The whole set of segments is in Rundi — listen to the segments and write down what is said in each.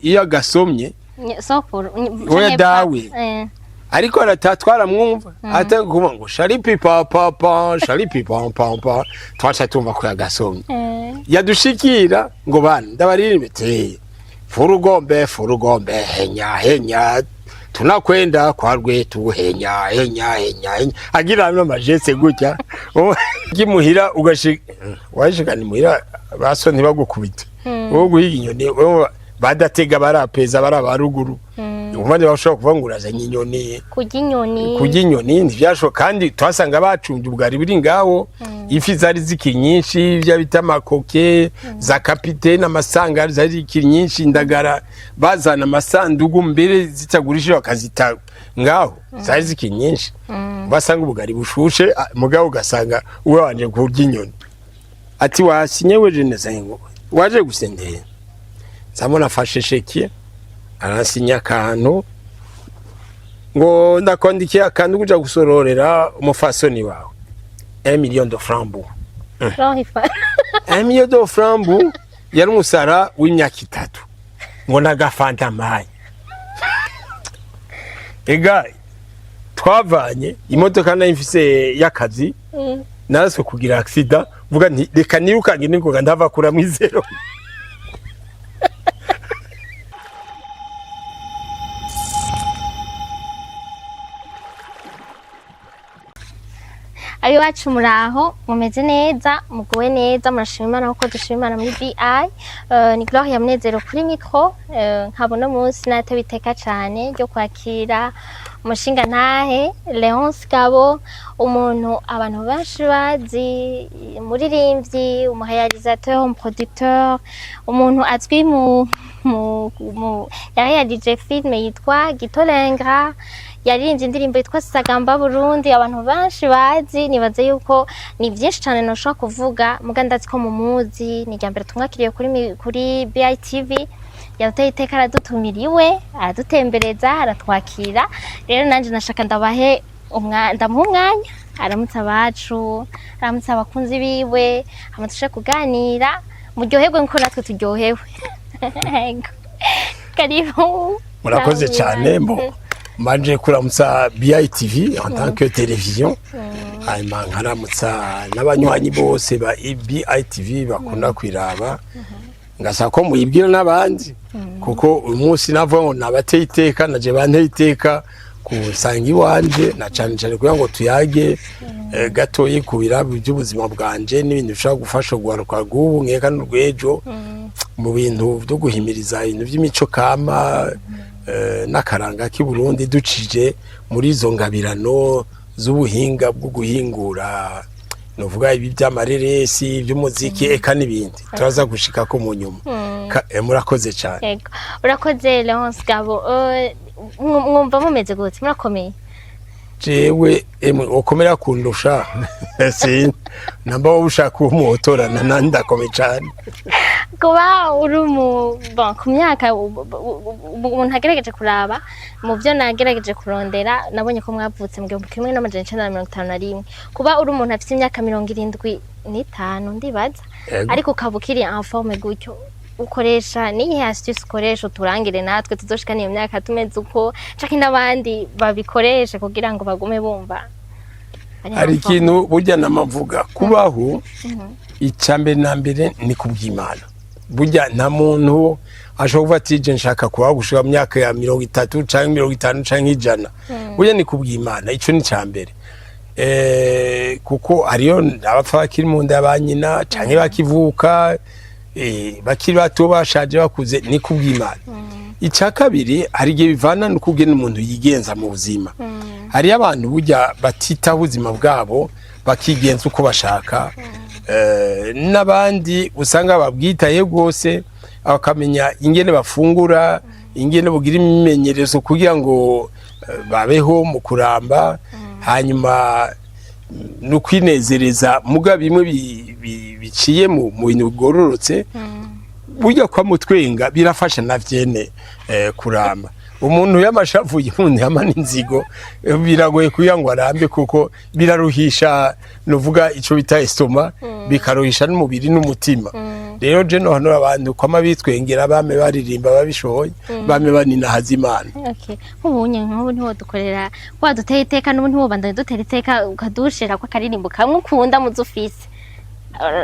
Iyo agasomye Sokuru Oya, canke dawe. papa. Ariko aratatwara mwumva atanga kuvuga ngo sharipi pa pa pa sharipi pa pa pa, twaca tumva ko yagasomye. Yadushikira ngo bana ndabaririmbe te furugombe furugombe henya henya tunakwenda kwa rwetu henya henya henya henya, agira no majese gutya gimuhira ugashika washikana imuhira baso ntibagukubite wowe guhiga inyoni, wowe badatega barapeza bari abaruguru umva bashobora kuvuga ngo urazanye inyoni. Kurya inyoni. Kurya inyoni ntivyashoboka, kandi twasanga bacumbye ubwari buri ngaho, ifi zari zikiri nyinshi, ivyo bita amakoke za kapitene amasanga zari zikiri nyinshi, indagara bazana amasandugu mbere zitagurishije bakazita ngaho, zari zikiri nyinshi. Basanga ubugari bushushe, mugabo ugasanga uwe wanje kurya inyoni ati wasinye weje neza ngo waje gusendera nzamubona afashe chéquier aransinya akantu ngo ndakwandikiye akantu kuja gusororera umufasoni wawe 1 million de francs bu. Franc ifa. 1 million de francs bu yari umusara w'imyaka 3 ngo nagafanta mayi ega twavanye imodoka nayo mfise y'akazi. Naraswe kugira accident, vuga nti reka nirukange ningoga ndava kura mw'izero. Abiwacu muraho, mumeze neza, muguwe neza, murashima Imana kuko dushima Imana muri BI. Ni Gloria Munezero kuri micro. Nkabona munsi natewe iteka cane ryo kwakira umushinga ntahe Leonce Gabo, umuntu abantu benshi bazi, umuririmbyi, umuréalisateur, umuproducteur, umuntu azwi mu yaréalije film yitwa Gitolengra, yaririmbye indirimbo yitwa Sagamba Burundi abantu benshi bazi. Nibaze yuko ni byinshi cyane ntushobora kuvuga, muga ndazi ko mumuzi. Ni irya mbere tumwakiriye kuri BITV, yateye iteka aradutumira iwe, aradutembereza, aratwakira. Rero nanjye nashaka ndabahe ndamuha umwanya aramutse abacu, aramutse abakunzi biwe, hama tuje kuganira muryoherwe nkuko natwe turyohewe. Yego. Karibu. Murakoze cyane. Mbo mbanje kuramutsa BITV en tant que télévision, hanyuma nkaramutsa n'abanywanyi bose ba BITV bakunda kwiraba, ngasaba ko muyibwira n'abandi, kuko uyu munsi navuga ngo nabateye iteka naje banteye iteka kusanga iwanje, na cane cane kugira ngo tuyage gatoyi ku birabo by'ubuzima bwanje n'ibintu bishobora gufasha urwaruka rw'ubu nkeka n'urw'ejo mu bintu byo guhimiriza ibintu by'imico kama n'akaranga k'i Burundi ducije muri izo ngabirano z'ubuhinga bwo guhingura, novuga ibi by'amareresi, by'umuziki eka n'ibindi turaza gushika ko mu nyuma. Murakoze cyane. Yego, urakoze Leonce Gabo. Mwumva mumeze gute, murakomeye? Jewe emwe ukomera kundusha sin namba wowe ushaka uwo muhotorana nandi ndakomeye cyane. Kuba uri mu bon, ku myaka umuntu agerageje kuraba mu byo nagerageje kurondera, nabonye ko mwavutse mu 1951. Kuba uri umuntu afite imyaka 75 ndibaza, ariko ukaba ukiri en forme gutyo, ukoresha niyihe astuce ukoresha? Uturangire natwe tuzoshikana iyo myaka tumeze uko, canke n'abandi babikoreshe kugira ngo bagume bumva bari en Hari forme. ikintu burya namavuga kubaho, icya mbere na mbere ni kubw'Imana. Burya nta muntu ashobora kuvuga ati je nshaka kubaho gushika mu myaka ya 30 canke 50 canke 100. Burya ni kubw'Imana, ico ni icya mbere. Kuko hariyo abapfa bakiri mu nda ya ba nyina canke bakivuka, bakiri bato, bashaje, bakuze, ni kubw'Imana. Icya kabiri, hari igihe bivana n'ukugena umuntu yigenza mu buzima. Hariyo abantu burya batitaho ubuzima bwabo bakigenza uko bashaka, n'abandi usanga babwitaye rwose, bakamenya ingene bafungura, ingene bugira imyimenyerezo kugira ngo babeho mu kuramba, hanyuma ni ukwinezereza muga bimwe biciye mu bintu bigororotse. Burya kwa mutwenga birafasha na vyene kuramba. Umuntu yamashavuye, umuntu yamana inzigo, biragoye kugira ngo arambe, kuko biraruhisha nuvuga ico bita estomac, bikaruhisha n'umubiri n'umutima. Rero je nohanura abantu kwama bitwengera, bame baririmba babishoboye, bame baninahaza Imana. Okay. Nk'ubunye nk'ubu ntiwodukorera, waduteye iteka, n'ubu ntiwobandanya dutera iteka ukadushira ko akaririmbo kamwe ukunda muzo ufise?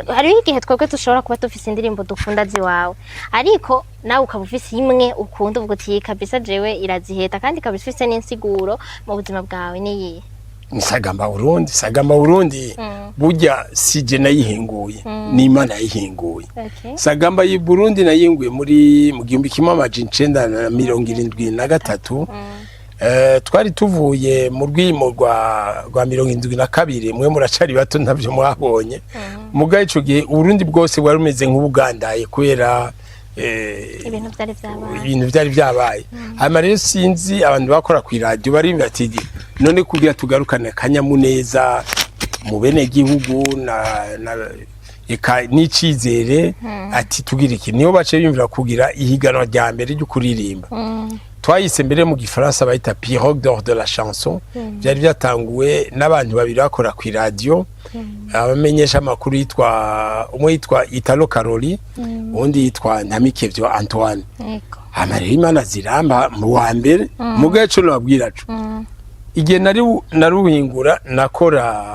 Hariho igihe twebwe dushobora kuba dufise indirimbo dukunda ziwawe, ariko nawe ukaba ufise imwe ukunda, uvuga uti: "Kabisa jewe iraziheta", kandi ikaba ifise n'insiguro mu buzima bwawe. Niyihe? Ni Sagamba Burundi. Sagamba Burundi burya si je nayihinguye, ni Imana yayihinguye. Sagamba y'i Burundi nayinguye muri mu 1973. Twari tuvuye mu rwimo rwa 72. Mwe muracari bato, ntavyo mwabonye. Muga ico gihe Uburundi bwose bwari bumeze nk'ubugandaye kubera ibintu vyari vyabaye. Ibintu vyari vyabaye. Hanyuma rero sinzi abantu bakora kw'iradiyo bari bati: "None kugira tugarukane akanyamuneza mu bene gihugu na eka n'icizere", ati: "Tugira iki?" Niho baciye biyumvira kugira ihiganwa rya mbere ryo kuririmba. Twayise mbere mu gifaransa bayita Pirogue d'or de la chanson. Byari byatanguwe n'abantu babiri bakora ku iradiyo, abamenyesha amakuru, yitwa umwe yitwa Italo Karoli, uwundi yitwa Ntamikevyo Antoine. Hama rero Imana ziramba mu wa mbere. Mugaye ico nababwira co, igihe nari naruhingura nakora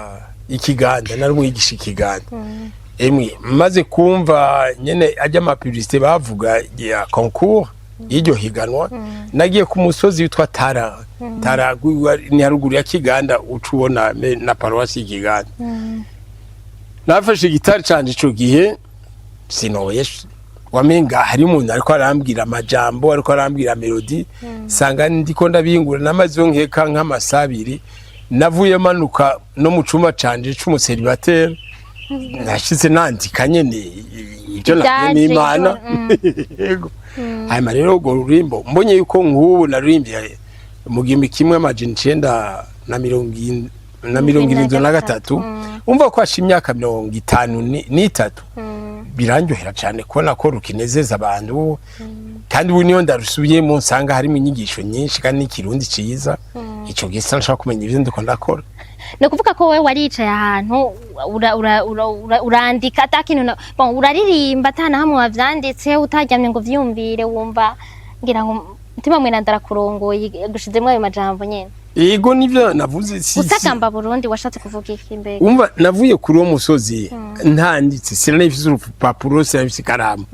ikiganda, nari umwigisha ikiganda. Emwe, maze kumva nyene ajya ama publicité bavuga ya concours y'iryo higanwa, nagiye ku musozi witwa Tara. Tara ni haruguru ya Kiganda, uca ubona na paruwasi y'Ikiganda. Nafashe gitari canje ico gihe, sinoye wamenga hari umuntu ariko arambwira amajambo, ariko arambwira mélodie, sanga ndiko ndabingura. Namaze nkeka nk'amasaha 2. Navuye manuka no mu cumba canje c'umu célibataire, nashitse nandika nyene ibyo nabwiye n'Imana. Yego. Hanyuma rero urwo rurimbo mbonye yuko nk'ubu narurimbye mu 1973, umva ko hashize imyaka 53, birandyohera cyane kubona ko rukinezeza abantu. Kandi ubu niyo ndarusubiyemo nsanga harimo inyigisho nyinshi kandi n'ikirundi ciza. Ico gihe sinashobora kumenya ivyo ndiko ndakora. Ni ukuvuga ko wowe waricaye ahantu urandika ata kintu bon, uraririmba ata na hamwe wavyanditse, utaryamye ngo vyiyumvire, wumva ngira ngo mutima mweranda arakurongoye, gushizemwo ayo majambo nyene. Ego, nivyo navuze. Usagamba Burundi washatse kuvuga iki mbega? Umva, navuye kuri uwo musozi ntanditse, sinanifise urupapuro, sinanifise ikaramu.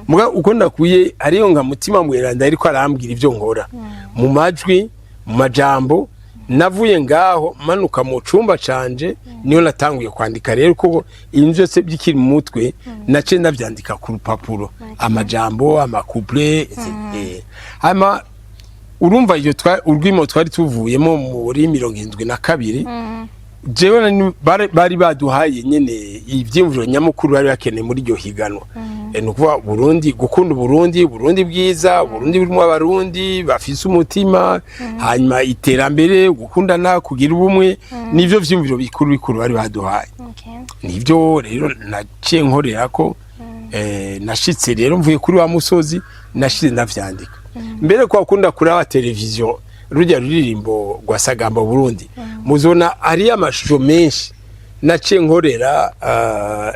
Muga uko ndakuye ariyo nka mutima mweranda ariko arambwira ivyo nkora mu majwi, mu majambo. Navuye ngaho manuka mu cumba canje, niyo natanguye kwandika. Rero kuko ibintu byose bikiri mu mutwe, naciye ndavyandika ku rupapuro, amajambo, ama couplets. Hama urumva iyo urwimo twari tuvuyemo muri 72, jewe bari baduhaye nyene ivyiyumviro nyamukuru bari bakeneye muri iryo higanwa. Ni ukuvuga Burundi, gukunda Burundi, Burundi bwiza, Burundi burimo abarundi bafise umutima, hanyuma iterambere, gukundana, kugira ubumwe. Nivyo vyiyumviro bikuru bikuru bari baduhaye. Nivyo rero naciye nkorera ko. Nashitse rero mvuye kuri wa musozi, nashize ndavyandika. Mbere kwa kunda kuraba televiziyo, rujya ruririmbo rwa Sagamba Burundi muzona hariyo amashusho menshi naciye nkorera.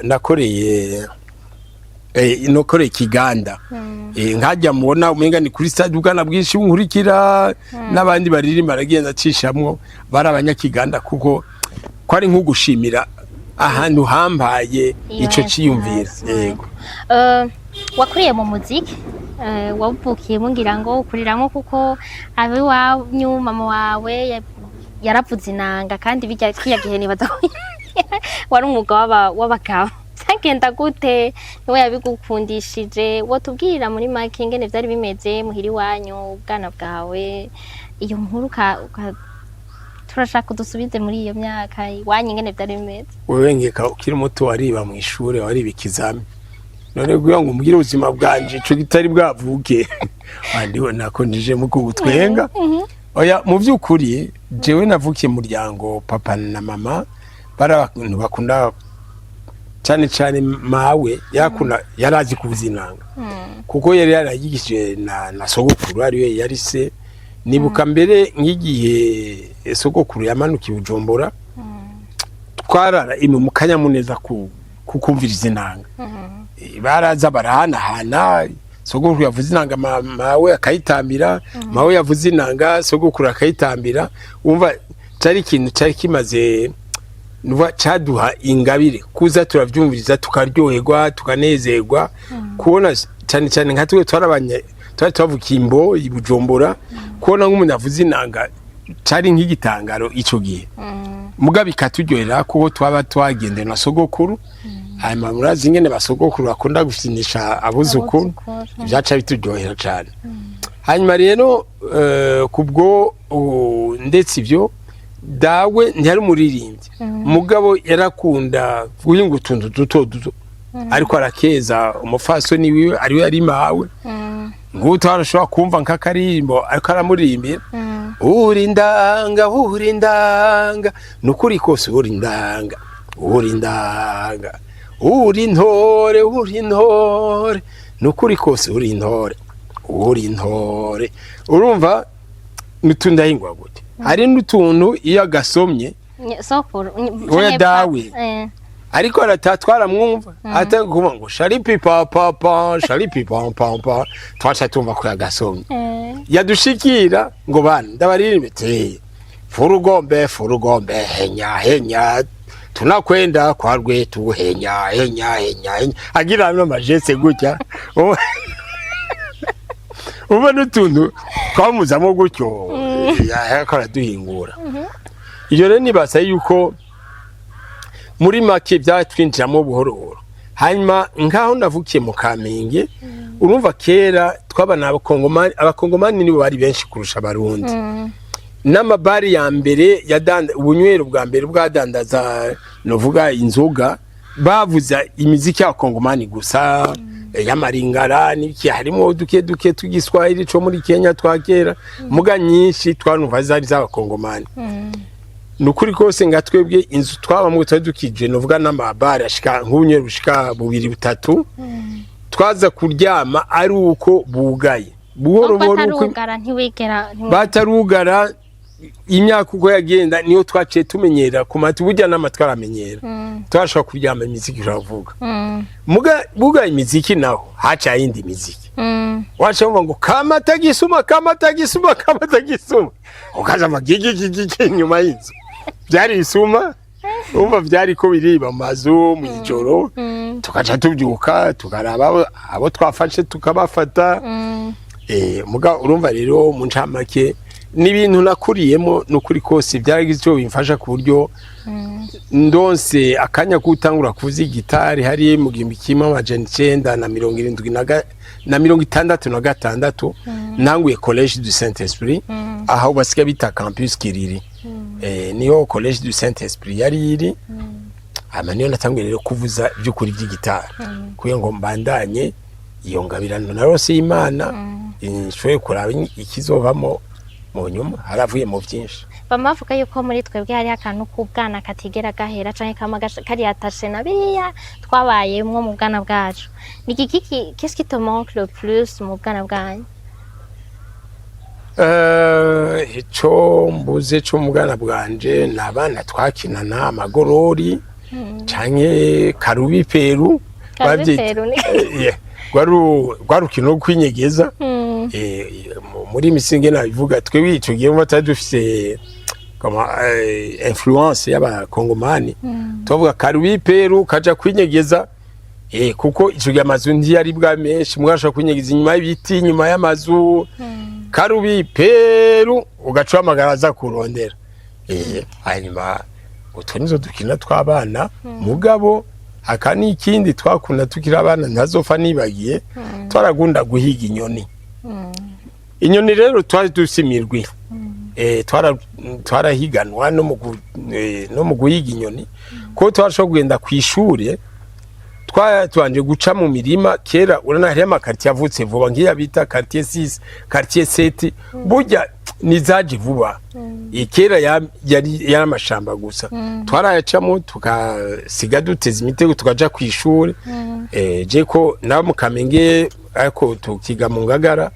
Nakoreye nokoreye Kiganda. Nkajya mubona umenga ni kuri stade, ubwana bwinshi bunkurikira n'abandi baririmba, aragenda acishamwo, bari abanyakiganda, kuko kwari nko gushimira ahantu hambaye iyo ico ciyumvira. Inspiration. Yego. Wakuriye mu muziki, wavukiyemo ngira ngo ukuriramwo, kuko abiwanyu, mama wawe yaravuze inanga, kandi bijya kiriya gihe nibaza ko wari umwuga w'abagabo. Byagenda gute? Niwe yabigukundishije? Wotubwira muri make ingene vyari bimeze muhira iwanyu, ubwana bwawe, iyo nkuru turashaka udusubize muri iyo myaka iwanyu ingene vyari bimeze. Wewe nkeka ukiri muto wariba mu ishure, wariba ikizami. None kugira ngo umbwire ubuzima bwanje ico kitari bwavuke, wandiwe nako nije mu kugutwenga. Oya, mu vy'ukuri jewe navukiye mu muryango, papa na mama bari abantu bakunda cyane cyane. Mawe yakunda, yarazi kuvuza inanga kuko yari yarayigishije na sogokuru, ariwe yari se. Nibuka mbere nk'igihe sogokuru yamanukiye Bujumbura, twarara imwe mu kanyamuneza ku kukumviriza inanga. Baraza barahanahana, sogokuru yavuze inanga, mawe akayitambira, mawe yavuze inanga, sogokuru akayitambira. Wumva cari ikintu cari kimaze nuva caduha ingabire kuza turavyumviriza, tukaryoherwa, tukanezerwa kubona cyane cyane nka twe twarabanye, twari twavukiye imbo i Bujumbura, kubona nk'umuntu avuze inanga cari nk'igitangaro ico gihe. Muga bikaturyohera kuko twaba twagendeye na sogokuru. Hanyuma murazi ingene basogokuru bakunda gufinisha abuzukuru. Abuzukuru. Vyaca bituryohera cane. Hanyuma rero kubwo ndetse ivyo, dawe ntiyari umuririmbyi, mugabo yarakunda guhinga utuntu duto duto, ariko arakeza umufasoni wiwe, ariwe yari mawe. Ngubu twarashobora kumva nk'akaririmbo ariko aramuririmbira: "Uri ndanga, uri ndanga, nukuri kose uri ndanga, uri ndanga, uri ntore, uri ntore, nukuri kose uri intore, uri intore." Urumva n'utundahingwa gute, hari n'utuntu iyo agasomye. Sokuru? Oya, canke dawe. Papa. Ariko arata twaramwumva atanga kuvuga ngo "sharipi pa pa pa, sharipi pa pa pa", twaca tumva ko yagasomye. Yadushikira ngo: "Bana, ndabaririmbe te furugombe, furugombe, henya henya, tunakwenda kwa rwetu, henya henya henya henya", agira n'amajese gutya. Uba n'utuntu twamuzamo gutyo ariko araduhingura. Iyo rero nibaza yuko muri make byatwinjiramo buhoro buhoro. Hanyuma nkaho navukiye mu Kamenge, urumva kera twabana Abakongomani. Abakongomani nibo bari benshi kurusha Abarundi. N'amabari ya mbere yadanda, ubunywero bwa mbere bwadandaza novuga inzoga, bavuza imiziki y'Abakongomani gusa, y'amaringara n'iki, harimo duke duke tw'igiswahili co muri Kenya twa kera, muga nyinshi twanumva zari z'Abakongomani. Ni ukuri kose, nga twebwe inzu twabamwe twari dukije novuga n'amabari ashika nk'ubunywero bushika bubiri butatu, twaza kuryama ari uko bugaye buhoro Nuko buhoro uko atarugara ntiwigera batarugara. Imyaka uko yagenda niyo twaciye tumenyera ku mati, burya n'amatwi aramenyera. Twashobora kuryama imiziki iravuga. Muga buga imiziki naho haca yindi miziki, waca wumva ngo "kamata gisuma, kamata gisuma, kamata gisuma", ukaza amagigigigigi inyuma y'inzu, byari isuma. Umva byari ko biriba amazu mu ijoro, tukaca tubyuka tukaraba abo twafashe tukabafata. Muga urumva rero mu ncamake ni ibintu nakuriyemo. Nukuri kose byaragize icyo bimfasha, ku buryo ndonse akanya kutangura kuvuza igitari hari mu 1976, nanguye Collège du Saint Esprit, aho basigaye bita Campus Kiriri. Niyo Collège du Saint Esprit yari iri. Hama niyo natanguye rero kuvuza by'ukuri by'igitari, kugira ngo mbandanye iyo ngabirano narose y'Imana, nshoboye kuraba ikizovamo mu nyuma. Haravuye mu byinshi. Bama bavuga yuko muri twebwe hariho akantu k'ubwana katigera gahera, canke kama kari attaché na biriya twabayemwo mu bwana bwacu. Ni iki qu'est-ce qui te manque le plus mu bwana bwanyu? Ico mbuze co mu bwana bwanje ni abana twakinana amagorori canke karubi peru. Karubi bavyita. Peru Yeah, rwari urukino rwo kwinyegeza. Muri misinge nabivuga, twebwe ico gihe mba twari dufise kama influence y'Abakongomani, tuvuga "karubi peru", kaja kwinyegeza, kuko ico gihe amazu ntiyari bwa menshi, mwashobora kwinyegeza inyuma y'ibiti, inyuma y'amazu, "karubi peru", ugaca uhamagara aza kurondera. Hanyuma utwo nizo dukina tw'abana. Mugabo aka ni ikindi twakunda tukiri abana ntazopfa nibagiye: twaragunda guhiga inyoni. Inyoni rero twari dufise imirwi, twarahiganwa no mu guhiga inyoni, kuko twarashobora kugenda kw'ishure twabanje guca mu mirima. Kera urabona hariyo ama quartier yavutse vuba, nk'iya bita quartier 6, quartier 7, burya nizaje vuba. Kera yari amashamba gusa, twarayacamo tukasiga duteze imitego, tukaja kw'ishure. Je ko nawe mu Kamenge, ariko tukiga mu Ngagara,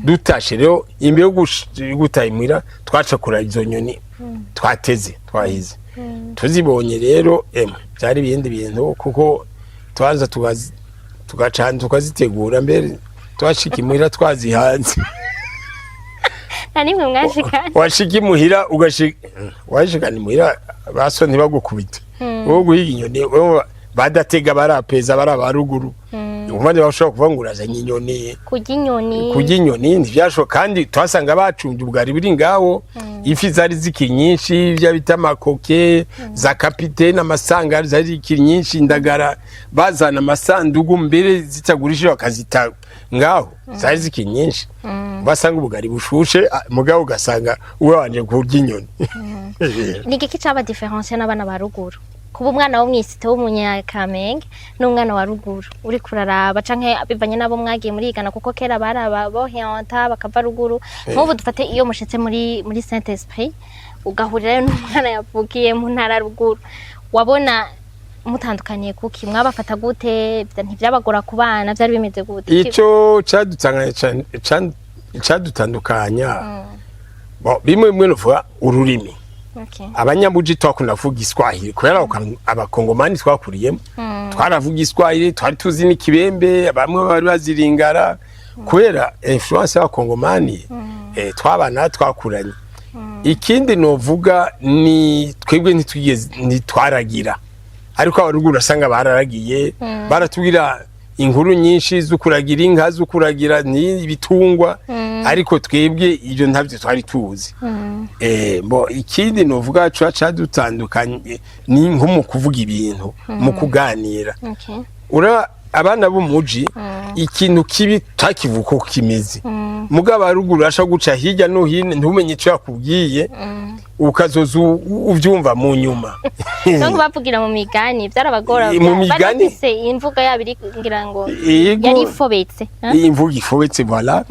dutashe rero imbere yo gutaha imuhira twaca kuraba izo nyoni twateze, twahize. Tuzibonye rero, emwe, byari ibindi bintu, kuko twaza Tugacana, tukazitegura, mbere twashika imuhira twazihanze. Nta nimwe mwashikana? Washika imuhira, ugashika, washikana imuhira, baso ntibagukubite. Wowe guhiga inyoni, wowe badatega, barapeza, bari abaruguru, umva ntibashobora kuvuga ngo urazanye inyoni. Kurya inyoni. Kurya inyoni ntivyashoboka, kandi twasanga bacumbye ubwari buri ngaho, ifi zari zikiri nyinshi, ibyo bita amakoke, za capitaine, amasangari zari zikiri nyinshi, indagara bazana amasandugu mbere zitagurishije bakazita ngaho, zari zikiri nyinshi. Basanga ubugari bushushe, mugabo ugasanga wabanje kurya inyoni. Ni igiki caba différencier n'abana ba ruguru, kuba umwana wo mw'isite w'umunyakamenge n'umwana wa ruguru uri kuraraba, canke bivanye n'abo mwagiye murigana? Kuko kera bari ababohenta bakava ruguru. Nk'ubu dufate iyo mushitse muri Saint Esprit, ugahurirayo n'umwana yavukiye mu ntara ruguru, wabona mutandukaniye kuki? Mwabafata gute? Ntivyabagora kubana? Vyari bimeze gute? Ico cadutandukanya, bon, bimwe bimwe novuga ururimi. Abanyamuji twakunda kuvuga Iswahili kubera abakongomani twakuriyemo, twaravuga Iswahili, twari tuzi n'ikibembe, bamwe bari baziringara kubera influence y'abakongomani twabana twakuranye. Ikindi novuga ni twebwe ntitwigeze, ntitwaragira, ariko abaruguru urasanga bararagiye, baratubwira inkuru nyinshi zo kuragira inka, zo kuragira ibitungwa, ariko twebwe ibyo ntabyo twari tuzi. Bo ikindi novuga ca cadutandukanye ni nko mu kuvuga ibintu, mu kuganira. Ura abana b'umuji ikintu kibi takivuga uko kimeze, mugabo haruguru ashobora guca hirya no hino, ntumenye icyo yakubwiye, ukazoza uvyumva mu nyuma. Donc bavugira mu migani, byarabagora? Mu migani. Bari bafise imvuga yabo iri, ngira ngo Yego. yari ifobetse, hein? Imvugo ifobetse, voilà.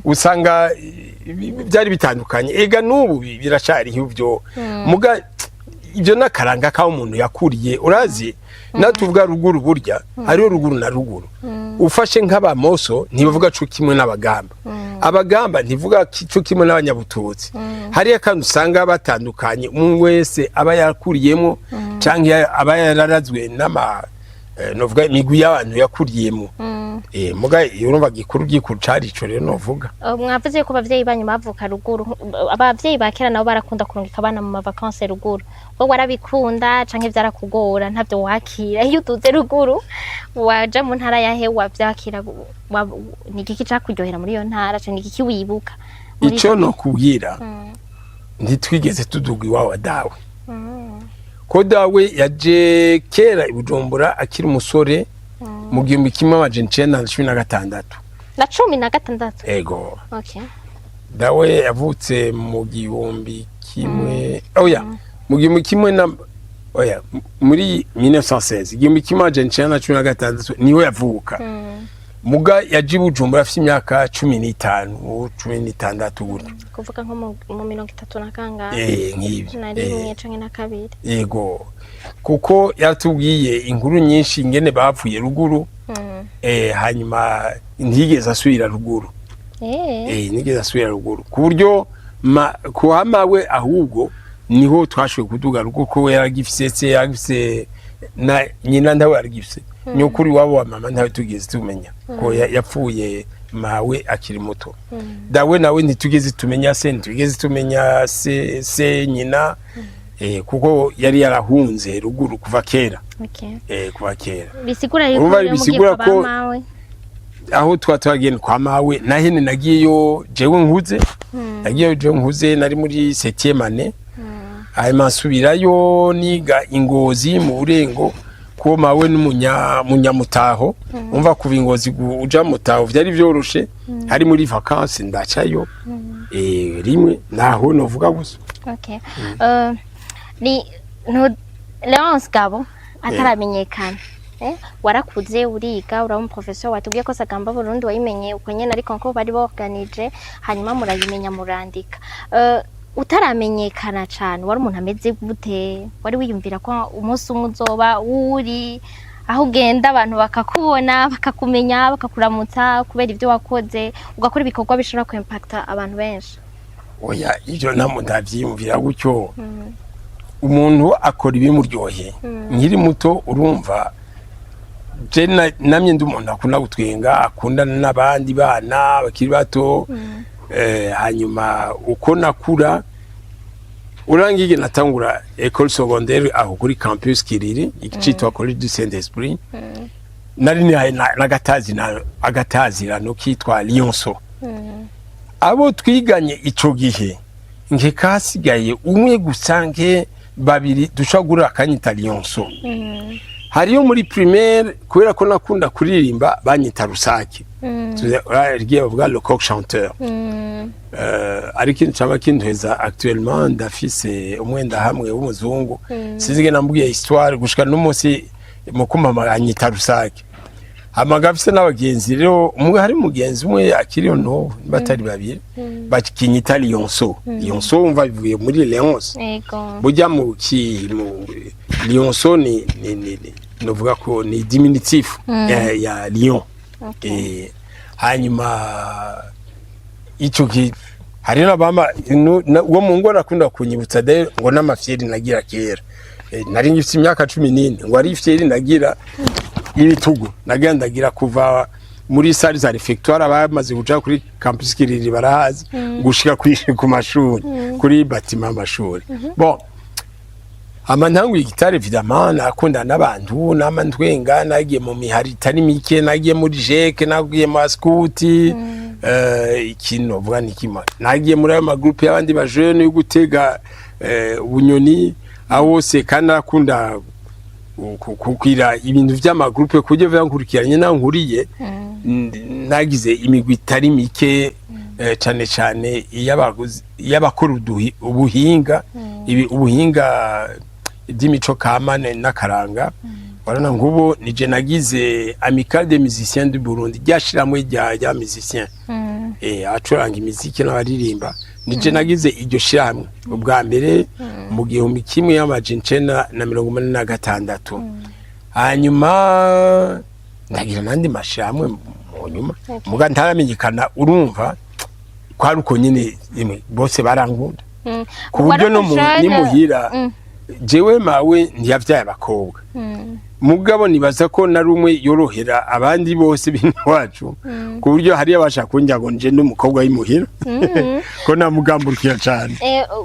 Usanga byari bitandukanye. Ega n'ubu biracariho ivyo, muga ibyo n'akaranga k'aho umuntu yakuriye. Urazi natuvuga ruguru, burya hariho ruguru na ruguru. Ufashe nk'abamoso ntibavuga co kimwe n'abagamba, abagamba ntivuga co kimwe n'abanyabututsi. Hariyo kandi usanga batandukanye, umwe wese aba yakuriyemo canke aba yararazwe n'ama novuga imigwi y'abantu yakuriyemo. Muga urumva gikuru gikuru cari ico rero novuga. Mwavuze ko abavyeyi banyu bavuka ruguru. Abavyeyi ba kera nabo barakunda kurungika abana mu mavacances ruguru. Wowe warabikunda canke vyarakugora, ntavyo wakira? Iyo uduze ruguru waja mu ntara yahe, wavyakira ni igiki cakuryohera muri iyo ntara, canke ni igiki wibuka muri Ico ico no kubwira, ntitwigeze tuduga iwawa wa dawe, ko dawe yaje kera i Bujumbura akiri umusore mu 1916. Na 16? Ego. Dawe yavutse mu gihumbi kimwe, oya, mu gihumbi kimwe na, oya, muri 1916, 1916 niwe yavuka. Muga yaje i Bujumbura afite imyaka 15, 16 gutyo. Kuvuga nko mu 30 na kangahe? Nk'ibyo. Na rimwe canke na kabiri. Yego, kuko yatubwiye inkuru nyinshi ingene bapfuye ruguru. Hanyuma ntiyigeze asubira ruguru. Ntiyigeze asubira ruguru, ku buryo kuhamawe ahubwo niho twashoboye kuduga ruguru, ko we yaragifise se, yaragifise na nyina, ntawe yaragifise, nyokuru iwabo wa mama ntawe tugeze tumenya, ko yapfuye mawe akiri muto. Dawe nawe ntitugeze tumenya se, ntitugeze tumenya se nyina, kuko yari yarahunze ruguru kuva kera. Kuva kera. Bisigura yuko Urumva rero mugiye bisigura kwa ko mawe. Aho twa twagenda kwa mawe nahene nagiyeyo jewe nkuze, nagiyeyo jewe nkuze, nari muri septième année. Hanyuma nsubirayo niga ingozi mu Burengo, kuko mawe n'umunya munyamutaho. Umva, kuva ingozi uja mutaho vyari vyoroshe, hari muri vacances ndacayo rimwe, naho novuga gusa. Okay. Ni no Leonce Gabo ataramenyekana. Warakuze, uriga, uraba umuprofesseur. Watubwiye ko Sagamba Burundi wayimenye uko nyene, ariko nko bari borganije, hanyuma murayimenya, murandika. Utaramenyekana cane wari umuntu ameze gute? Wari wiyumvira ko umunsi umwe uzoba uri aho ugenda abantu bakakubona, bakakumenya, bakakuramutsa kubera ibyo wakoze, ugakora ibikorwa bishobora kwimpacta abantu benshi? Oya, ivyo nta ndavyiyumvira gutyo. Umuntu akora ibimuryoheye. Nkiri muto, urumva, Je namye ndi umuntu akunda gutwenga, akundana n'abandi bana bakiri bato. Hanyuma uko nakura, urangije natangura école secondaire aho kuri campus Kiriri, icitwa Collège du Saint-Esprit. Nari nihaye n'agatazina, agatazirano kitwa Lionceau. Abo twiganye ico gihe, nke kasigaye umwe gusa, nke babiri dushobora guhurira akanyita Lionceau. Hariyo muri primaire, kubera ko nakunda kuririmba, banyita Rusake, rigiye bavuga le coq chanteur. Ariko ikintu caba kintuheza actuellement, ndafise umwenda hamwe w'umuzungu, sinzi nambwiye histoire, gushika n'umunsi mu kumpamagara anyita Rusake. Hama afise n'abagenzi rero, umwe, hari mugenzi umwe akiriho n'ubu, batari babiri, bakinyita Lionceau. Lionceau, umva bivuye muri Léonce. Burya mu ki mu Lionceau ni novuga ko ni diminutif ya lion. Hanyuma ico ki hari n'abama uwo mu ngo arakunda kunyibutsa de ngo n'amafyeri nagira kera. Nari ngifite imyaka 14, ngo ari ifyeri nagira y'ibitugu, nagira ndagira kuva muri salle za réfectoire, abamaze kuja kuri campus Kiriri barahazi, gushika ku mashuri, kuri bâtiment y'amashuri. Bon, hama ntanguye gitare, évidemment nakunda n'abantu, nama ntwenga, nagiye mu mihari itari mike, nagiye muri jeke, nagiye mu baskuti. Ikintu novuga ni kimwe, nagiye muri ayo magroupe y'abandi bajene yo gutega ubunyoni aho hose, kandi narakunda kukwira ibintu vy'amagroupe ku buryo vyankurikiranye naho nkuriye. Nagize imigwi itari mike, cane cane iy'abakora ubuhinga, ibi ubuhinga by'imico kama n'akaranga. Urabona ngubu nije nagize Amicale des musiciens du Burundi, ryashiramwe rya musiciens, acuranga imiziki n'abaririmba. Nije nagize iryo shirahamwe ubwa mbere mu 1986. Hanyuma ndagira n'andi mashirahamwe mu nyuma, muga ntaramenyekana. Urumva kwari uko nyine, imwe bose barankunda ku buryo no nimuhira jewe mawe ntiyavyaye abakobwa, mugabo nibaza ko nari umwe yorohera abandi bose bene wacu, ku buryo hariyo abashaka kunjya ngo nje n'umukobwa w'imuhira, ko namugamburukira cane.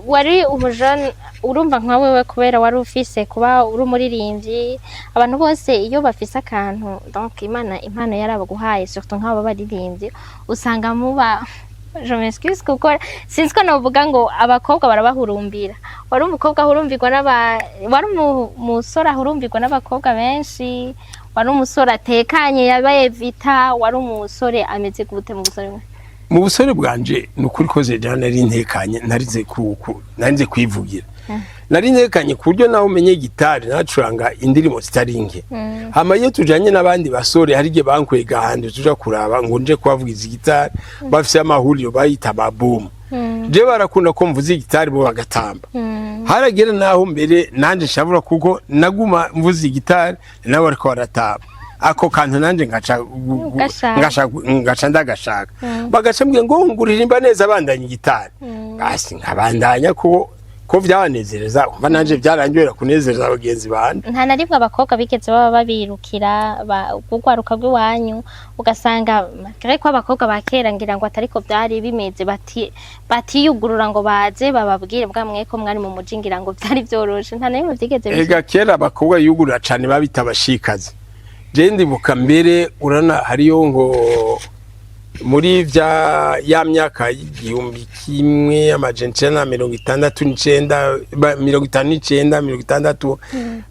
Wari umujene, urumva nka wewe, kubera wari ufise kuba uri umuririmbyi, abantu bose iyo bafise akantu, donc Imana impano yarabaguhaye, surtout nk'abo baririmbyi, usanga muba, je m'excuse kuko sinzi ko novuga ngo abakobwa barabahurumbira. Wari umukobwa ahurumbirwa n'aba, wari umusore ahurumbirwa n'abakobwa benshi, wari umusore atekanye yabaye vita, wari umusore ameze gute mu busore bwe? Mu busore bwanje, ni ukuri koze jana, nari ntekanye, narize narize kwivugira, nari ntekanye ku buryo nawe umenye gitari nacuranga indirimbo zitari nke. Hama iyo tujanye n'abandi basore, hari igihe bankwega ahantu tuja kuraba ngo nje kubavugiza gitari, bafise amahuriro bayita amabomu. Je barakunda ko mvuza gitari, bo bagatamba. Haragera naho mbere nanje nshavura, kuko naguma mvuza igitari nawe ariko baratamba. Ako kantu nanje ngaca Ugashaka. Ngaca ndagashaka, bagaca mbwiye ngo nguririmba neza, bandanya igitari, basi nkabandanya ko vyabanezereza. Umva nanje byarangiye kunezereza bagenzi banje. Nta na rimwe abakobwa bigeze baba babirukira urwaruka rw'iwanyu, ugasanga malgré ko abakobwa ba kera ngira ngo atariko byari bimeze, bati batiyugurura ngo baze bababwire bwa mwe ko mwari mu muji, ngira ngo byari byoroshe, nta na rimwe byigeze bishika? Ega kera abakobwa yugurura cane babita abashikazi. Je ndibuka mbere, urana hariyo ngo muri vya ya myaka y'1969, 59, 60,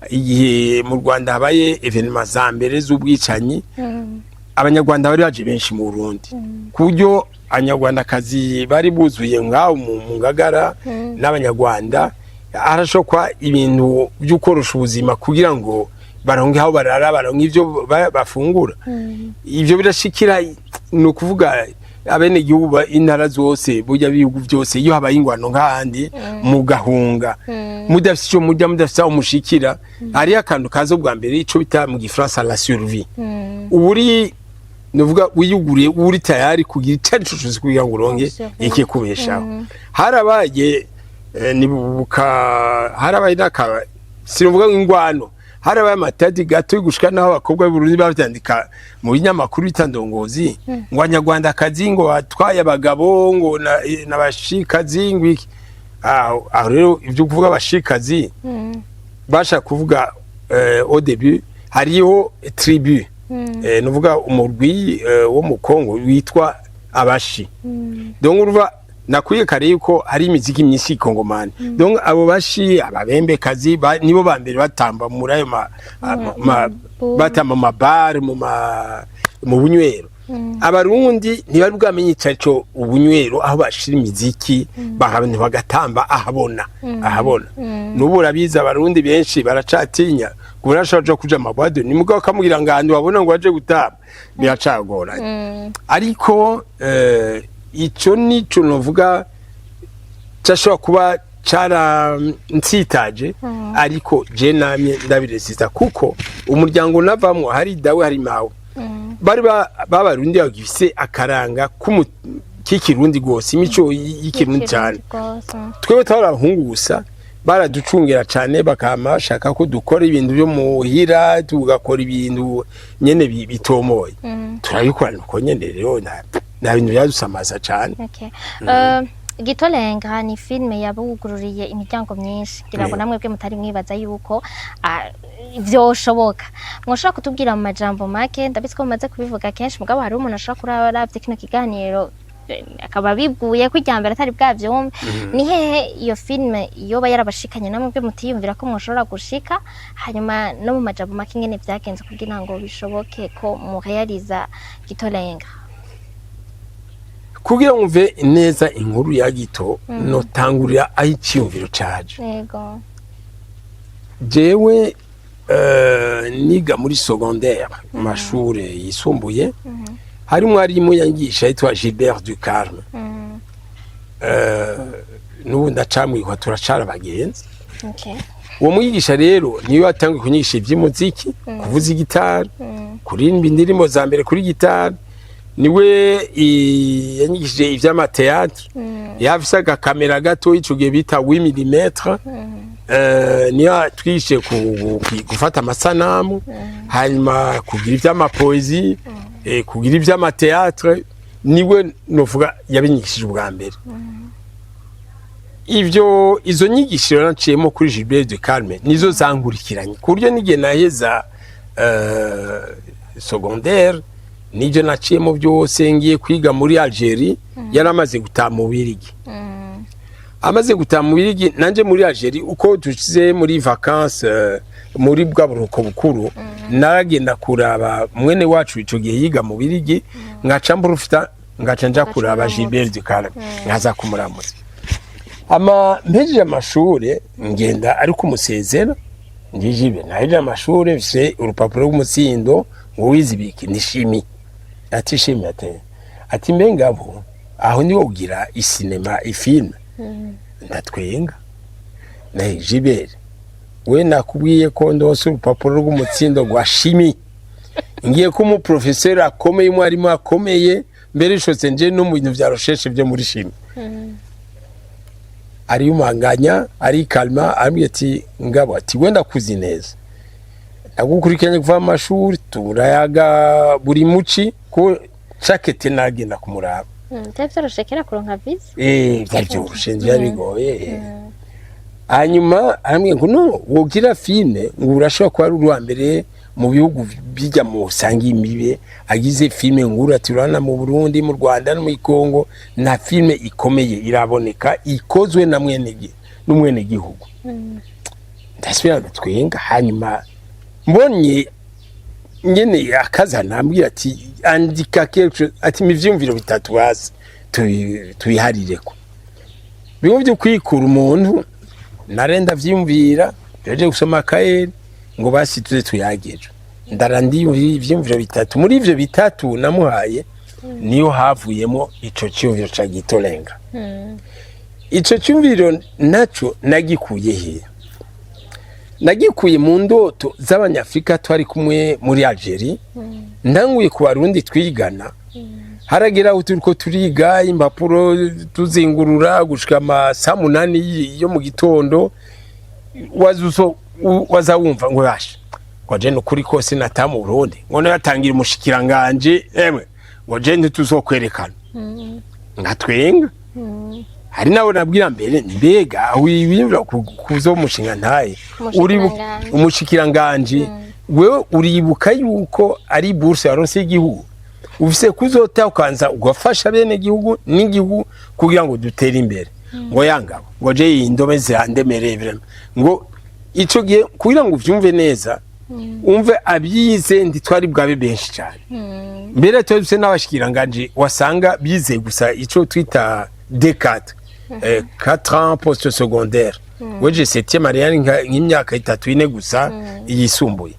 igihe mu Rwanda habaye événements za mbere z'ubwicanyi, Abanyarwanda bari baje benshi mu Burundi, ku buryo Abanyarwandakazi bari buzuye ngaho mu Ngagara n'Abanyarwanda. Harashokwa ibintu byo korosha ubuzima kugira ngo baronke aho barara, baronke ivyo bafungura. Ivyo birashikira, ni ukuvuga abenegihugu intara zose, burya bihugu byose, iyo habaye ingwano nk'ahandi mugahunga, mudafise ico murya, mudafise aho mushikira, hariyo akantu kaza ubwa mbere, ico bita mu gifaransa la survie. Uba uri, nuvuga, wiyuguriye, uri tayari kugira icyo ari cyo cyose kugira ngo uronke Survie. ikikubeshaho. Harabaye nibuka harabaye n'aka, sinuvuga ngo ingwano, Harabaye amatadi gato gushika naho abakobwa b'Uburundi bavyandika mu binyamakuru bitandongozi ngo Abanyarwandakazi ngo batwaye abagabo, ngo n'abashikazi, ngo iki. Aho rero ibyo kuvuga abashikazi bashaka kuvuga, au début hariho tribu, nuvuga umurwi wo mu Kongo witwa Abashi. Donc urumva nakwiye kare yuko hari imiziki myinshi kongomani. Donc abo Bashi, Ababembekazi, nibo ba mbere batamba muri ayo ma batamba mu mabare, mu bunywero. Abarundi ntibari bwamenye ico ubunywero, aho bashira imiziki abantu bagatamba ahabona ahabona. N'ubu urabizi, Abarundi benshi baracatinya kubona ashobora kuja mu mabwado, ni mugabo akamubwira ngo ahantu babona ngo baje gutamba biracagoranye. Ariko ico nico novuga cashobora kuba caransitaje, ariko je namye ndabiresista, kuko umuryango navamwo, hari dawe, hari mawe, bari b'Abarundi bagifise akaranga k'ikirundi gose, imico y'ikirundi cyane. Twebwe twari abahungu gusa, baraducungira cyane, bakama bashaka ko dukora ibintu byo muhira, tugakora ibintu nyene bitomoye, turabikora nuko nyene. Rero nta bintu byadusamaza cyane. Okay. Gitolenga ni filme yabugururiye imiryango myinshi, ngira ngo namwe bwe mutari mwibaza yuko vyoshoboka. Mwoshobora kutubwira mu majambo make? Ndabizi ko mumaze kubivuga kenshi, mugabo hari umuntu ashobora kuraba aravye kino kiganiro, akaba bibwiye ko irya mbere atari bwavyumve. Ni hehe iyo filme yoba yarabashikanye namwe bwe mutiyumvira ko mwoshobora gushika? Hanyuma no mu majambo make, ingene vyagenze kugira ngo bishoboke ko murealiza Gitolenga? Kugira ngo mve neza inkuru ya Gito, notangurira aho iciyumviro caje. Jewe niga muri secondaire, mu mashure yisumbuye, hari umwarimu yanyigisha yitwa Gilbert Ducarme. N'ubu ndacamwikwa, turacara abagenzi. Uwo mwigisha rero niwe yatanguye kunyigisha ivy'umuziki, kuvuza igitari, kuririmba indirimbo za mbere kuri gitari. Niwe yanyigishije ivy'ama théâtre. Yafise agakamera gato ico gihe bita 8 mm, niyo yatwigishije gufata amasanamu, hanyuma kugira ivy'ama poésie, kugira ivy'ama théâtre. Niwe novuga yabinyigishije ubwa mbere ivyo. Izo nyigisho naciyemo kuri Gilbert de Carme nizo zankurikiranye, ku buryo n'igihe naheza secondaire, nivyo naciyemo byose. Ngiye kwiga muri Algerie, yaramaze gutaha mu Birigi. Amaze gutaha mu Birigi, nanje muri Algerie, uko dushize muri vacances, muri bwa buruhuko bukuru, naragenda kuraba mwene wacu ico gihe yiga mu Birigi, ngaca mprofita ngaca nja kuraba Gilbert de Carme, nkaza kumuramutsa. Ama mpejeje amashure ngenda ariko umusezera ngijibe, nahejeje amashure, mfise urupapuro rw'umutsindo, ngo wize ibiki? Ni chimie. Ati chimie? Ati mbe ngabo, aho niwo ugira isinema, i film? Ndatwenga naye: "Gilbert, we nakubwiye ko ndose urupapuro rw'umutsindo rwa chimie, ngiye ko umuprofeseri akomeye, umwarimu akomeye, mbere shotse nje no mu bintu vya recherche byo muri chimie." Ariyumanganya, arikalma, arambwira ati: "Ngabo," ati, "wenda kuzi neza, nagukurikiranye kuva mu mashuri, turayaga buri muci, ko chaque été nagenda kumuraba." Byari vyoroshe kera kuronka visa. Byari byoroshe, byari bigoye. Hanyuma arambwira ngo: "No wogira film, ngo urashobora kuba ari uwa mbere mu bihugu bijya mu usanga imibe agize film nkuru." Ati: "Urabona mu Burundi, mu Rwanda no muri Congo nta film ikomeye iraboneka ikozwe na mwene n'umwene gihugu." Ndasubira ndatwenga. Hanyuma mbonye nyene akazana, ambwira ati: "Andika quelque chose." Ati: "Imivyumviro bitatu basi tubiharireko bimwe byo kwikura umuntu." Narenda vyiyumvira, yaje gusoma akayeri ngo basi tuze tuyageje. Ndara ndiyumvira ivyiyumviro bitatu. Muri ivyo bitatu namuhaye, niyo havuyemo ico ciyumviro ca Gitolenga. Ico cyumviro naco nagikuye he? Nagikuye mu ndoto z'Abanyafrika twari kumwe muri Algerie. Ndanguye ku Barundi twigana. Haragera aho turiko turiga, impapuro tuzingurura gushika ama saa 8 yo mu gitondo, wazuso Waza wumva ngo basha, ngo je nukuri kose nata mu Burundi, ngo nayatangira umushikiranganje, emwe, ngo je ntituzokwerekana. Ngatwenga. Hari nawe nabwira mbere, mbega wiyumvira kuzo mushinga ntaye uri Umushikiranganji. Umushikiranganje, wewe uribuka yuko ari bourse yaronse y'igihugu, ufise kuzota ukanza ugafasha bene gihugu n'igihugu kugira ngo dutere imbere. Ngo yangabo, ngo je iyi ndome zirandemereye vraiment. Ngo ico gihe, kugira ngo uvyumve neza, umve abize ntitwari bwabe benshi cyane. Mbere twari dufise n'abashikiranganje wasanga bize gusa ico twita D4, 4 ans post secondaire. Weje 7e année, nk'imyaka 3, 4 gusa yisumbuye.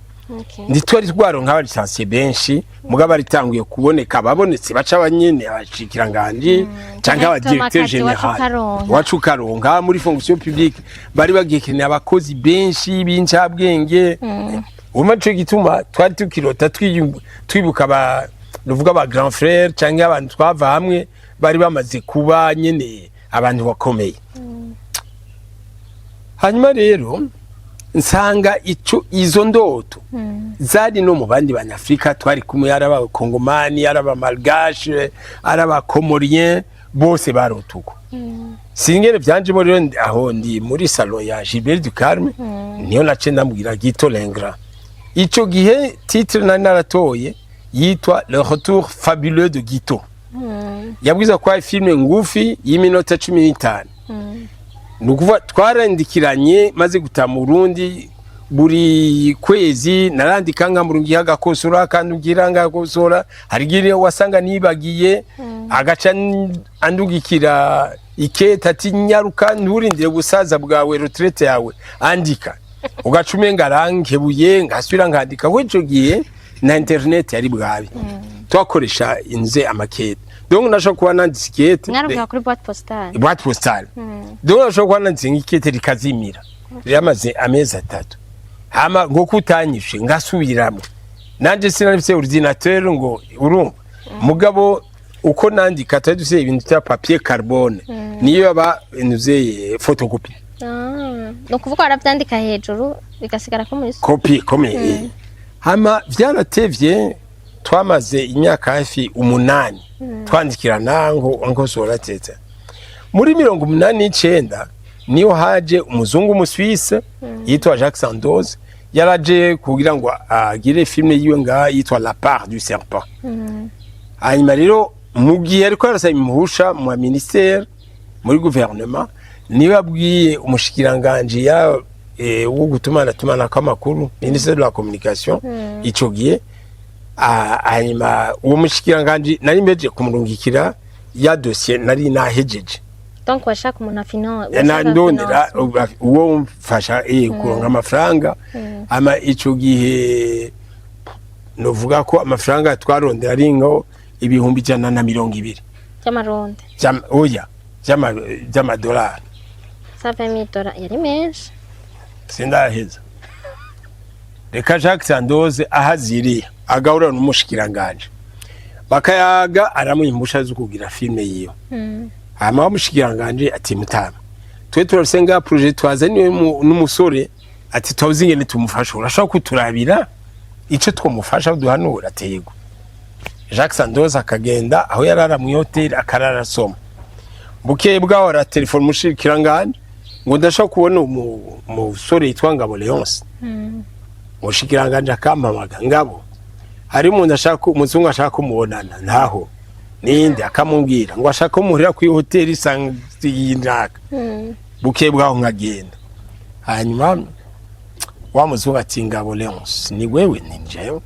Ntitwari twaronka aba licenciés benshi, mugabo baritanguye kuboneka. Babonetse baca abanyene abashikiranganje canke aba directeur akazi wacu général. Ukaronka. Wacu ukaronka muri fonction publique, bari bagikeneye abakozi benshi b'incabwenge. Urumva nico gituma twari tukirota, twibuka aba nuvuga aba grand frère canke abantu twava hamwe bari bamaze kuba nyene abantu bakomeye. Hanyuma rero nsanga ico izo ndoto zari no mu bandi Banyafrika twari kumwe, ari Abakongomani, ari Abamalgache, ari Abakomorien, bose barota uko. Singene vyanjemo rero, aho ndi muri salon ya Gilbert Ducarme, niyo nace ndambwira Gito l'ingrat. Ico gihe titre nari naratoye yitwa "Le retour fabuleux de Gito". Yabwiza ko ari film ngufi y'iminota 15. Ni ukuvuga twarandikiranye maze gutaha mu Burundi, buri kwezi narandika nkamurungiha agakosora, kandi ugira ngakosora. Hari igihe wasanga nibagiye, agaca andugikira iketa ati: "Nyaruka, nturindire gusaza bwawe, retraite yawe, andika." Ugaca umenga arankebuye, ngasubira nkandika. Kuko ico gihe na internet yari bwabi, twakoresha inze amakete. Donc nashobora kuba nanditse ikete. Mwaruvuga kuri boîte postale? Boîte postale. Donc nashobora kuba nanditse nk'ikete rikazimira ryamaze amezi 3, hama ngo kutanyishe ngasubiramo. Nanje sinari ordinateur, ngo urumva. Mugabo uko nandika, twari dufise ibintu bya papier carbone, niyo yaba nuzeye photocopie. Ah, ni ukuvuga waravyandika hejuru bigasigara ko muri Copie comme. Hama vyaratevye, twamaze imyaka hafi 8 twandikirana ngo nkosora tete. Muri 89 niyo haje umuzungu w'Umuswise yitwa Jacques Sandoz. Yaraje kugira ngo agire film yiwe ngaha yitwa "La part du serpent". Hanyuma rero mu gihe ariko arasaba impuhusha mu ministère, muri gouvernement, niwe abwiye umushikiranganje ya wo gutumana tumanako amakuru, ministère de la communication ico gihe. Hanyuma uwo mushikiranganje nari mbeje kumurungikira ya dossier nari nahejeje. Donc washaka umuntu afina Na ndondera uwo mfasha kuronka amafaranga. Ama ico gihe novuga ko amafaranga twarondera ari nko 120,000 by'amarundi? Oya, by'amadolari. 120 000 dollars yari menshi. Sindaheza. Reka Jacques Sandoze ahaziriye agahura n'umushikiranganje, bakayaga, aramuha impusha zo kugira film yiwe. Hama wa mushikiranganje ati: "Mutama, twe turafise ngaha projet twazaniwe n'umusore." Ati: "Twabuze ingene tumufasha, urashobora kuturabira ico twomufasha duhanura?" Ategwa Jacques Sandoz akagenda aho yarara mu hoteli, akarara asoma. Bukeye bwaho aratelefona umushikiranganje ngo: "Ndashaka kubona umusore yitwa Ngabo Leonce." Umushikiranganje akampamaga: "Ngabo, hari umuntu ashaka, umuzungu ashaka kumubonana." Ntaho ninde, akamubwira ngo ashaka kumuhurira kuri hoteli isanga. Bukeye bwaho nkagenda. Hanyuma wa muzungu ati: "Ngabo Leonce, ni wewe?" "Ni jewe."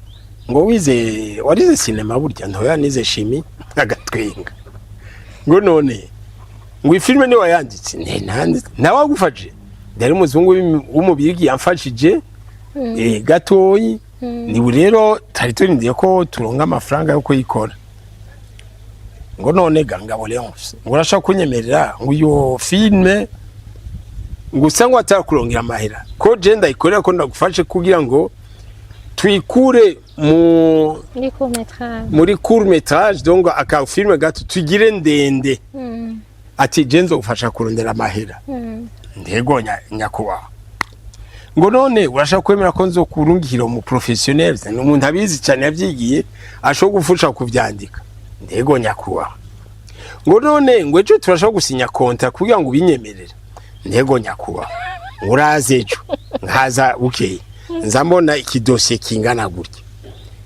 Ngo: "Wize, warize cinéma burya?" "Ntoya, nize chimie." Agatwenga ngo: "None ngo i film ni wayanditse?" "Ne nanditse." "Nawe wagufashije?" "Ndari umuzungu w'umubirigi yamfashije gatoyi. Ni rero tari turindiye ko turonka amafaranga yo kuyikora." Ngo: "None ga Ngabo Leonce, ngo urashaka kunyemerera ngo iyo film ngo usa ngo atakurongera amahera, ko je ndayikorera, ko ndagufashe kugira ngo tuyikure mu muri court métrage?" Muri court métrage, donc aka film gato tugire ndende. Ati: "Je nzogufasha kurondera amahera." "Ndego nyakubahwa." Ngo none urashaka kwemera ko nzokurungikira umu professionnel, ni umuntu abizi cyane, yavyigiye, ashobora gufasha kuvyandika? Ndego, nyakubahwa. Ngo none ngo ejo turashobora gusinya contrat kugira ngo ubinyemerere? Ndego, nyakubahwa. Uraze ejo. Nkaza bukeye, nza mbona ikidosiye kingana gutya,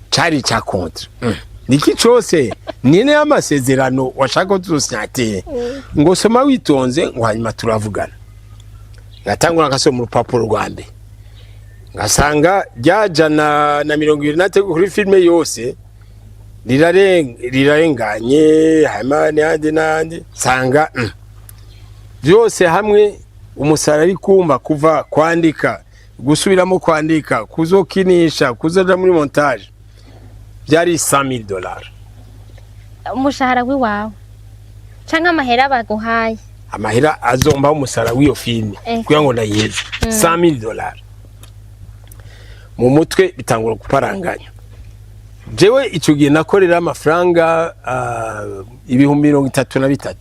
cari ca contrat. Niki cose nine y'amasezerano washaka ko tuzosinya? Ati ngo soma witonze, ngo hanyuma turavugana. Ngatangura ngasoma urupapuro rwa mbere, ngasanga rya 123 kuri filme yose rirarenganye, hanyuma n'ayandi n'ayandi, nsanga byose hamwe umusaruro ari kumva kuva kwandika, gusubiramo kwandika, kuzokinisha, kuzoja muri montage, byari $100,000. Umushahara w'iwawe canke amahera baguhaye? Amahera azomba umusaruro w'iyo filime kugira ngo ndayiheze, $100,000. Mu mutwe bitangura guparanganya. Jewe icyo gihe nakorera amafaranga 33,000.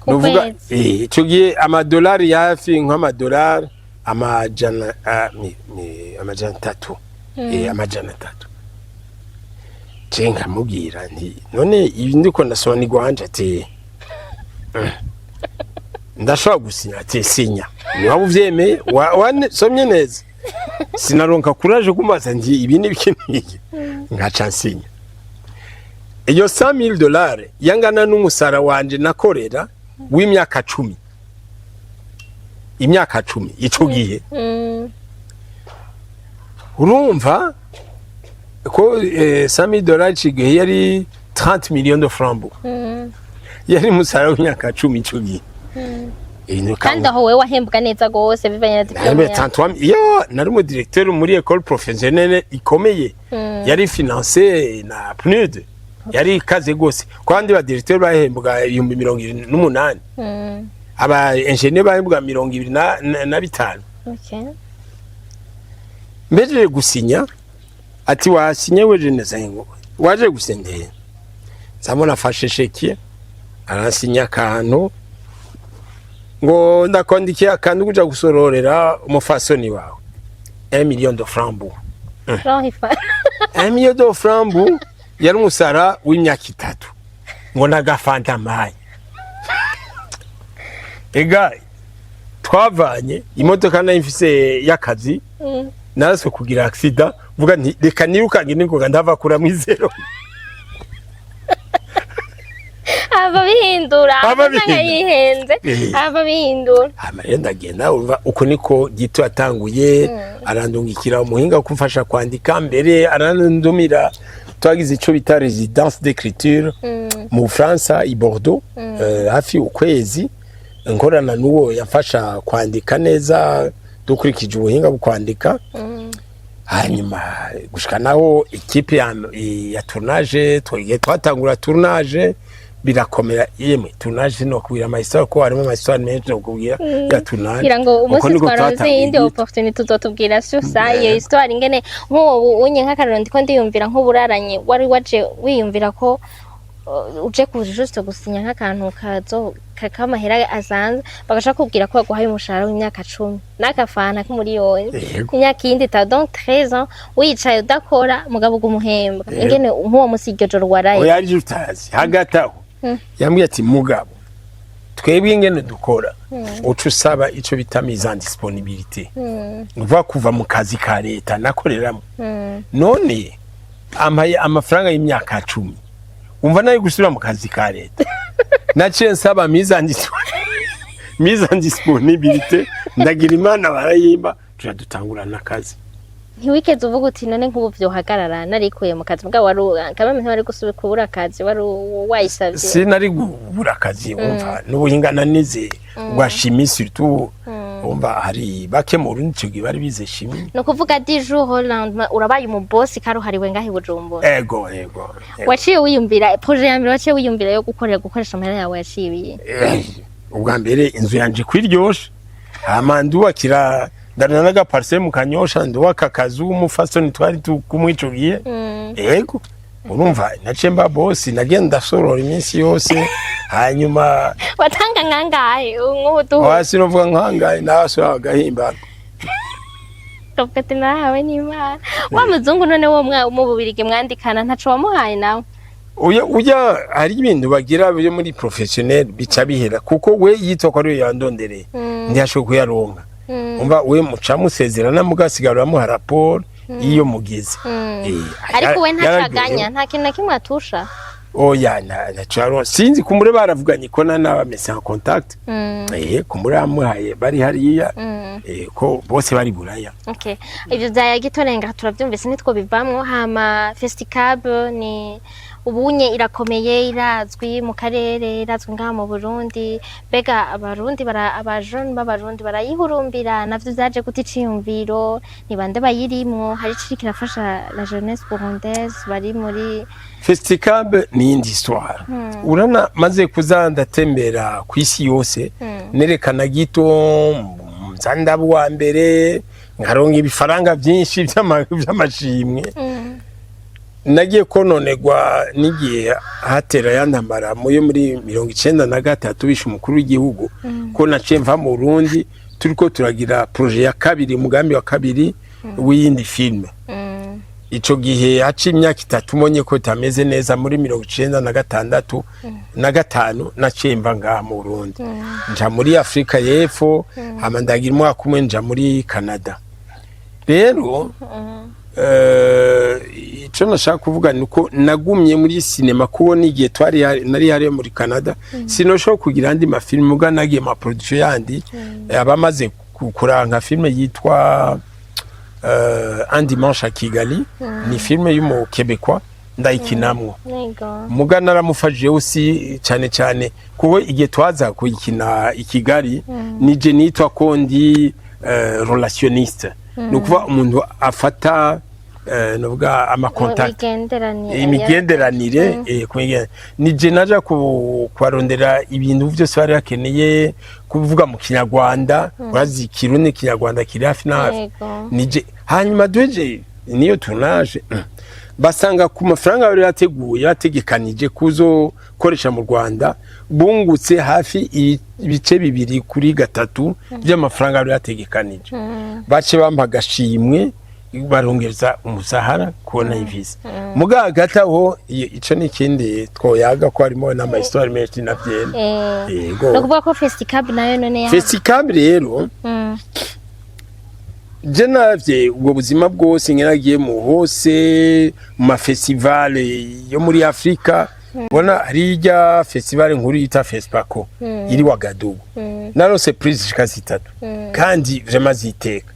Ku Nuvuga, kwezi? Icyo gihe amadolari hafi nk'amadolari amajana 300, 300. Je nkamubwira nti none ibi ndiko ndasoma ni gwanje? Ati ndashobora gusinya? Ati sinya niba uvyemeye, wasomye neza. Sinaronka courage kumubaza nti ibi ni biki niki, nkaca nsinya. Iyo $100,000 yangana n'umusara wanje nakorera w'imyaka 10, imyaka 10 ico gihe. Urumva ko $100,000 ico gihe yari 30 millions de francs bu yari umusara w'imyaka 10 ico gihe. Ibintu Kandi aho wewe wahembwa neza gose bivanye na diplôme Nari yawe. 33, iyo nari mu directeur muri école professionnelle ikomeye yari financée na PNUD, yari ikaze gose, ko abandi ba directeur bahembwa 78,000, aba ingénieur bahembwa 25. Mbejeje gusinya, ati wasinye weje neza, ngo waje gusendera. Nzamubona afashe chéquier, aransinya akantu, ngo ndakwandikiye akantu kuja gusororera umufasoni wawe 1 million de francs bu. Franc ifa. 1 million de francs bu yari umusara w'imyaka 3, ngo nagafanta mayi. Ega twavanye imodoka nari mfise y'akazi, naraswe kugira accident, vuga nti reka nirukange ningoga, ndava kura mw'izero. Ava bihindura. Ava usanga bihindura. Yihenze. Ava bihindura. Hama rero ndagenda, urumva uko niko Gito yatanguye. Arandungikira umuhinga kumfasha kwandika, mbere arandumira, twagize ico bita résidence d'écriture mu Bufaransa i Bordeaux, hafi ukwezi, nkorana n'uwo yamfasha kwandika neza dukurikije ubuhinga bwo kwandika. Hanyuma gushika naho équipe ya tournage, twagiye twatangura tournage, birakomera. Yemwe, tournage no kubwira ama histoire, ko harimo ama histoire menshi no kubwira ya tournage. Kugira ngo Uko umunsi niko twaronse twatanguye iyindi Gito. opportunity, uzotubwira sur ça, iyo histoire, ingene nk'ubu unye nk'akarorero ndiko ndiyumvira nk'uburaranye wari waje wiyumvira ko uje kuja juste gusinya nk'akantu kazo k'amahera asanzwe, bagaca kubwira ko baguhaye umushahara w'imyaka 10 n'agafanta k'umuriyoni, imyaka yindi itanu, donc 13 ans wicaye udakora, mugabo ugumuhembwa. Ingene nk'uwo musi iryo joro waraye? Oya, ari utazi hagati aho yambwiye ati mugabo twebwe ingene dukora, uca usaba ico bita mise en disponibilité, uva kuva mu kazi ka leta nakoreramo. None ampaye amafaranga y'imyaka 10, umva nayo gusubira mu kazi ka leta? Naciye nsaba mise en disponibilité, ndagira Imana barayimba, tuja dutangurana akazi. Ntiwigeze uvuga uti none nk'ubu vyohagarara narikuye mu kazi? Mugabo wari kameme, ntiwari gusubira kubura akazi, wari wayisavye. Sinari kubura akazi, wumva n'ubuhinga nanize rwa chimie surtout, wumva hari bake mu Burundi ico gihe bari bize chimie. Ni ukuvuga du jour au lendemain urabaye umubosi karuhariwe ngaho i Bujumbura. Ego. Waciye wiyumvira projet ya mbere, waciye wiyumvira yo gukorera, gukoresha amahera yawe yaciye ibiye? Ubwa mbere inzu yanje kwiryoshe, hama ndubakira, ndarana n'agaparcelle mu Kanyosha, ndubaka akazu w'umufasoni twari kumwe ico gihe. Ego, urumva naciye mba bosi, nagenda ndasorora iminsi yose, hanyuma Watanga nkangahe nk'ubu duhu? Hasi novuga nkangahe, nawe asubira agahimba. Ukavuga ati nahawe n'Imana. Wa muzungu none wo mu Bubirigi mwandikana, ntaco wamuhaye nawe? Uya hari ibintu bagira byo muri professionnel bica bihera, kuko we yitwa ko ariwe yandondereye, ntiyashoboye kuyaronka. Umva, we muca musezerana, mugasigara uramuha raporo iyo mugize. Ariko we yararyohewe. ntacaganya, nta kintu na kimwe atusha? Oya, ntaco yaronka. Sinzi, kumure baravuganye ko nabamese en contact. Kumure yamuhaye bari hariya. Ko bose bari Buraya. Okay. Ivyo vya Gitorenga turavyumvise, nitwo bivamwo. Hama Festicab ni ubunye irakomeye, irazwi mu karere, irazwi ngaha mu Burundi. Mbega abarundi bara, abajene b'abarundi barayihurumbira? Navyo vyaje gute iciyumviro? Ni bande bayirimwo? Hari iciri kirafasha la jeunesse burundaise bari muri Festicab ni iyindi histoire. Urana maze kuza ndatembera ku isi yose, nerekana Gito, nza ndaba uwa mbere, nkaronka ibifaranga byinshi vy'amashimwe. Nagiye kononerwa n'igihe hatera ya ntambara muyo muri 93, bishe umukuru w'igihugu, ko naciye mva mu Burundi turiko turagira projet ya kabiri, umugambi wa kabiri w'iyindi filme. Ico gihe haciye imyaka 3 mbonye ko itameze neza, muri 96 na gatanu, naciye mva ngaha mu Burundi, nja muri Afrika y'Epfo. Hama ndagira umwaka umwe, nja muri Canada. Rero ico nashaka kuvuga ni uko nagumye muri sinema, kuko n'igihe twari nari hariyo muri Canada sinoshobora kugira andi mafilime, muga nagiye ma production yandi abamaze kuranka filme yitwa Un dimanche à Kigali, ni filme y'umu Québécois, ndayikinamwo. Muga naramufashije aussi cyane cyane, kuko igihe twaza kuyikina i Kigali, nije nitwa ko ndi relationniste, ni ukuvuga umuntu afata novuga ama contact, imigenderanire. Imigenderanire. Nije naja kubarondera ibintu byose bari bakeneye kuvuga mu Kinyarwanda. Urazi Kirundi, Kinyarwanda kiri hafi na hafi. Nije hanyuma duheje niyo tournage, basanga ku mafaranga bari bateguye, bategekanije kuzokoresha mu Rwanda, bungutse hafi ibice 2 kuri 3 by'amafaranga bari bategekanije. Bace bampa agashimwe, barongereza umusahara kubona ivisa. Muga hagati aho, ico ni ikindi twoyaga, ko harimo n'ama histoire menshi na vyene. Yego. Ni ukuvuga ko Festicab nayo none ya Festicab rero, je navye ubwo buzima bwose ngeragiye mu hose mu ma festival yo muri Afrika. Ubona harirya festival nkuru yita Fespaco iri Wagadugu, narose prix zishika zitatu, kandi vraiment ziteka.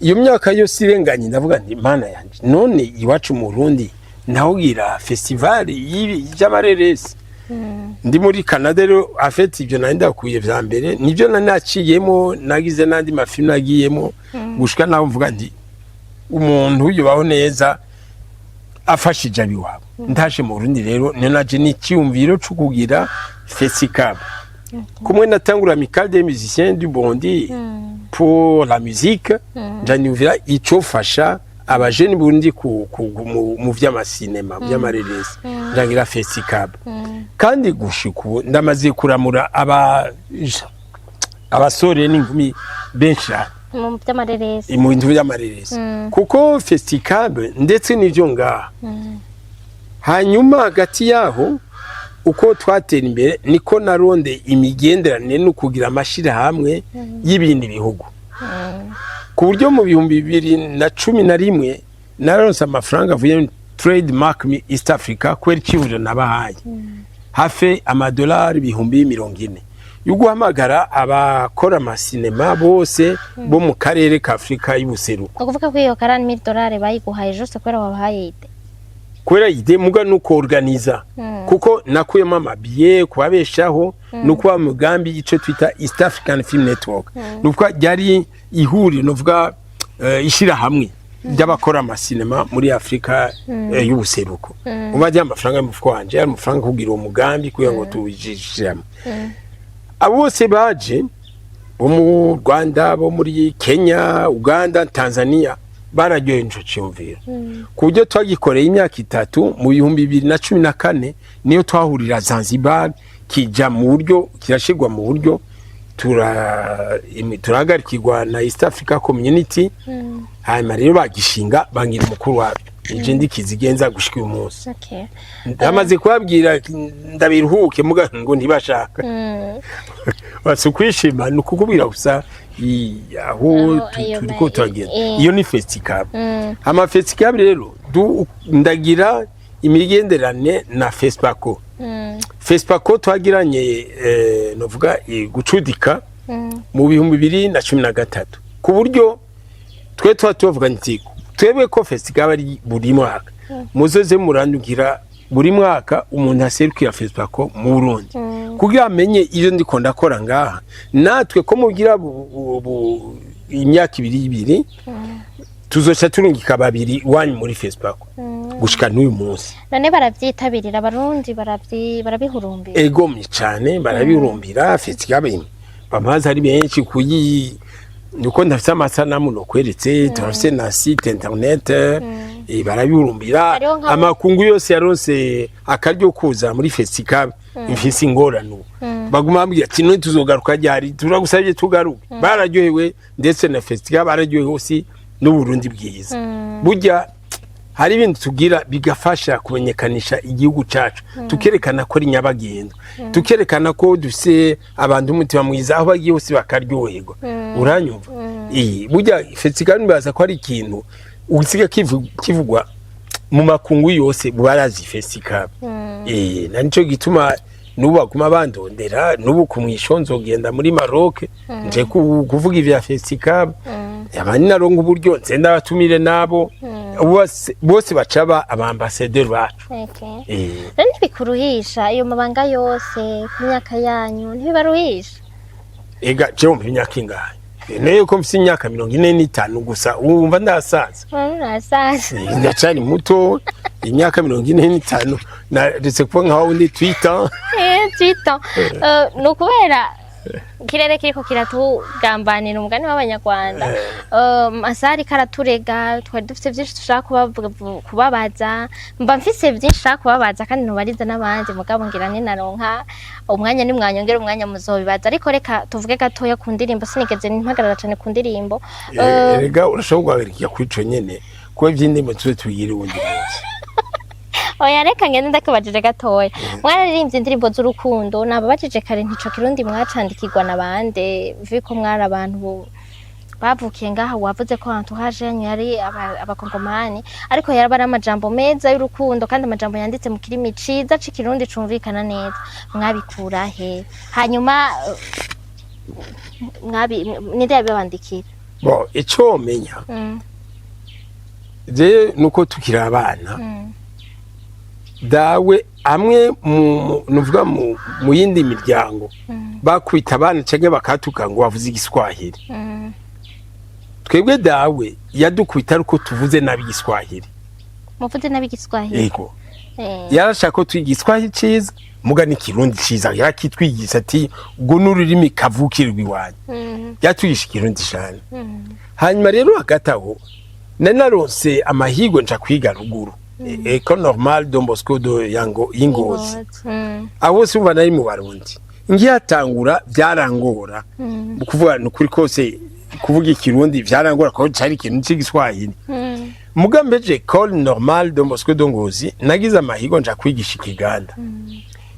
Iyo myaka yose irenganye, ndavuga nti mana yanje, none iwacu mu Burundi ntawugira festival y'ibi y'amareresi? Ndi muri Canada rero afite ibyo nari ndakuye vya mbere, nibyo nari naciyemo, nagize n'andi mafilmu nagiyemo, gushika naho mvuga nti umuntu yubaho neza afashije abiwabo. Ndaje mu Burundi rero, niyo naje n'icyumviro co kugira Festicab, kumwe natangura Amicale des musiciens du Burundi pour la musique, nja niyumvira icofasha abajeni Burundi mu vy'amasinema, vy'amareresi, njangira Festicab. Kandi gushika ubu ndamaze kuramura abasore n'inkumi benshi cyane mu by'amareresi. Mu bintu by'amareresi, kuko Festicab ndetse n'ivyo ngaha. Hanyuma hagati yaho, uko twatera imbere, niko naronde imigenderanire no kugira amashirahamwe y'ibindi bihugu, ku buryo mu 2011 naronse amafaranga avuye muri Trademark East Africa, kubera iciyumviro nabahaye, hafi amadolari 40,000 yo guhamagara abakora amasinema bose bo mu karere ka Afurika y'ubuseruko. Ni ukuvuga ko iyo 40 000 dolari bayiguhaye juste kubera wabahaye idée? Kubera idée, muga nuko organiza, kuko nakuyemo amabiye kubabeshaho, no kuba mugambi ico twita East African Film Network, nukuvuga ryari ihuriro, nuvuga ishirahamwe ry'abakora amasinema muri Afrika y'ubuseruko. Uba rya amafaranga y'umufuko wanje, yari amafaranga kugira uwo mugambi, kugira ngo tuwishiramo. Abo bose baje bo mu Rwanda, bo muri Kenya, Uganda, Tanzania, bararyohewe ico ciyumviro, ku buryo twagikoreye imyaka 3. Mu 2014 niyo twahurira Zanzibar, kija mu buryo, kirashirwa mu buryo. Turahagarikirwa na East Africa Community. Hanyuma rero bagishinga, bangira umukuru wabyo, nije ndikizigenza gushika uyu munsi. Ndamaze kubabwira ndabiruhuke, muga ngo ntibashaka. Basi ukwishima ni ukukubwira gusa aho Aho ayo turiko turagenda. Iyo ni Festicab. Ama Festicab rero ndagira imigenderane na Fespaco. Fespaco twagiranye novuga gucudika mu 2013, ku buryo twe tuba tubavuga nti twebwe ko Festicab ari buri mwaka, muzoze murandugira buri mwaka umuntu aserukira Fespaco mu Burundi, kugira amenye iyo ndiko ndakora ngaha, natwe ko mugira imyaka ibiri ibiri, tuzoca turungika babiri iwanyu muri Fespaco, gushika n'uyu munsi. None barabyitabirira Abarundi, barabihurumbira? Egomye cyane, barabirumbira. Festicab bamaze ari benshi kuyi, nuko ndafise amasanamu nokweretse, turafise na site internet, barabirumbira. Hariho Amakungu yose yaronse akaryo kuza muri Festicab, mfise ingorane ubu. Baguma bambwira ati: "None tuzogaruka ryari? Turagusabye tugaruke." Bararyohewe, ndetse na Festicab bararyohewe hose n'Uburundi bwiza. Burya hari ibintu tugira bigafasha kumenyekanisha igihugu cacu, tukerekana ko ari nyabagendwa, tukerekana ko dufise abantu umutima mwiza, aho bagiye hose bakaryoherwa. Uranyumva? Burya festival nibaza ko ari ikintu usiga kivugwa mu makungu yose, barazi festival. Na nico gituma n'ubu baguma bandondera. N'ubu ku mwisho nzogenda muri Maroc, nje kuvuga ivya festival. Abandi naronka uburyo nze ndabatumire nabo bose, bose bacaba abambasaderi bacu. Rero ntibikuruhisha iyo mabanga yose ku myaka yanyu? Ntibibaruhisha? Ega jewe mpa imyaka ingahe? Nayo ko mfise imyaka 45 gusa, wumva ndasaza? Urasaza. Ndacari muto, imyaka 45, naretse kuba nka wundi Twitter. Twitter. Ni ukubera ikirere kiriko kiratugambanira, umugani w'Abanyarwanda. Amasaha ariko araturega, twari dufite vyinshi dushaka kubabaza, mba mfise vyinshi nshaka kubabaza kandi ntubariza n'abandi, mugabo ngira ninaronka umwanya, nimwanyongera umwanya muzobibaza. Ariko reka tuvuge gatoya ku ndirimbo, sinigeze mpagarara cane ku ndirimbo. Erega urashobora guhagarikira kuri ico nyene, kuba ivy'indimo tuze tubigire uwundi munsi. Oya, reka ngende ndakubajije gatoya. Mwararirimbye indirimbo z'urukundo, nababajije kare ntico Kirundi mwacandikirwa na bande, vu ko mwari abantu bavukiye ngaha? Wavuze ko entourage yanyu yari Abakongomani, ariko yaraba ari amajambo meza y'urukundo, kandi amajambo yanditse mu kirimi ciza c'Ikirundi cumvikana neza. Mwabikura he? Hanyuma mwabi ninde yabibandikira? Bon, ico menya je nuko tukiri abana, dawe amwe nuvuga mu yindi miryango bakwita abana canke bakatuka ngo bavuze Igiswahili. Twebwe dawe yadukwita ariko tuvuze nabi Igiswahili. Muvuze nabi Igiswahili? Yego. Yarashaka ko twiga Igiswahili ciza, muga n'Ikirundi ciza yarakitwigisha, ati ubwo n'ururimi kavukirwa iwanyu. Yatwigisha Ikirundi cane. Hanyuma rero hagati aho nari naronse amahirwe nja kwiga ruguru, École Normale Don Bosco de Yango y'Ingozi. Aho hose umva nari mu Barundi, ngihatangura byarangora. Mu kuvuga ni ukuri kose, kuvuga Ikirundi vyarangora kuko cari ikintu c'Igiswahili. Muga mbeje École Normale Don Bosco de Ngozi, nagize amahirwe nja kwigisha Ikiganda.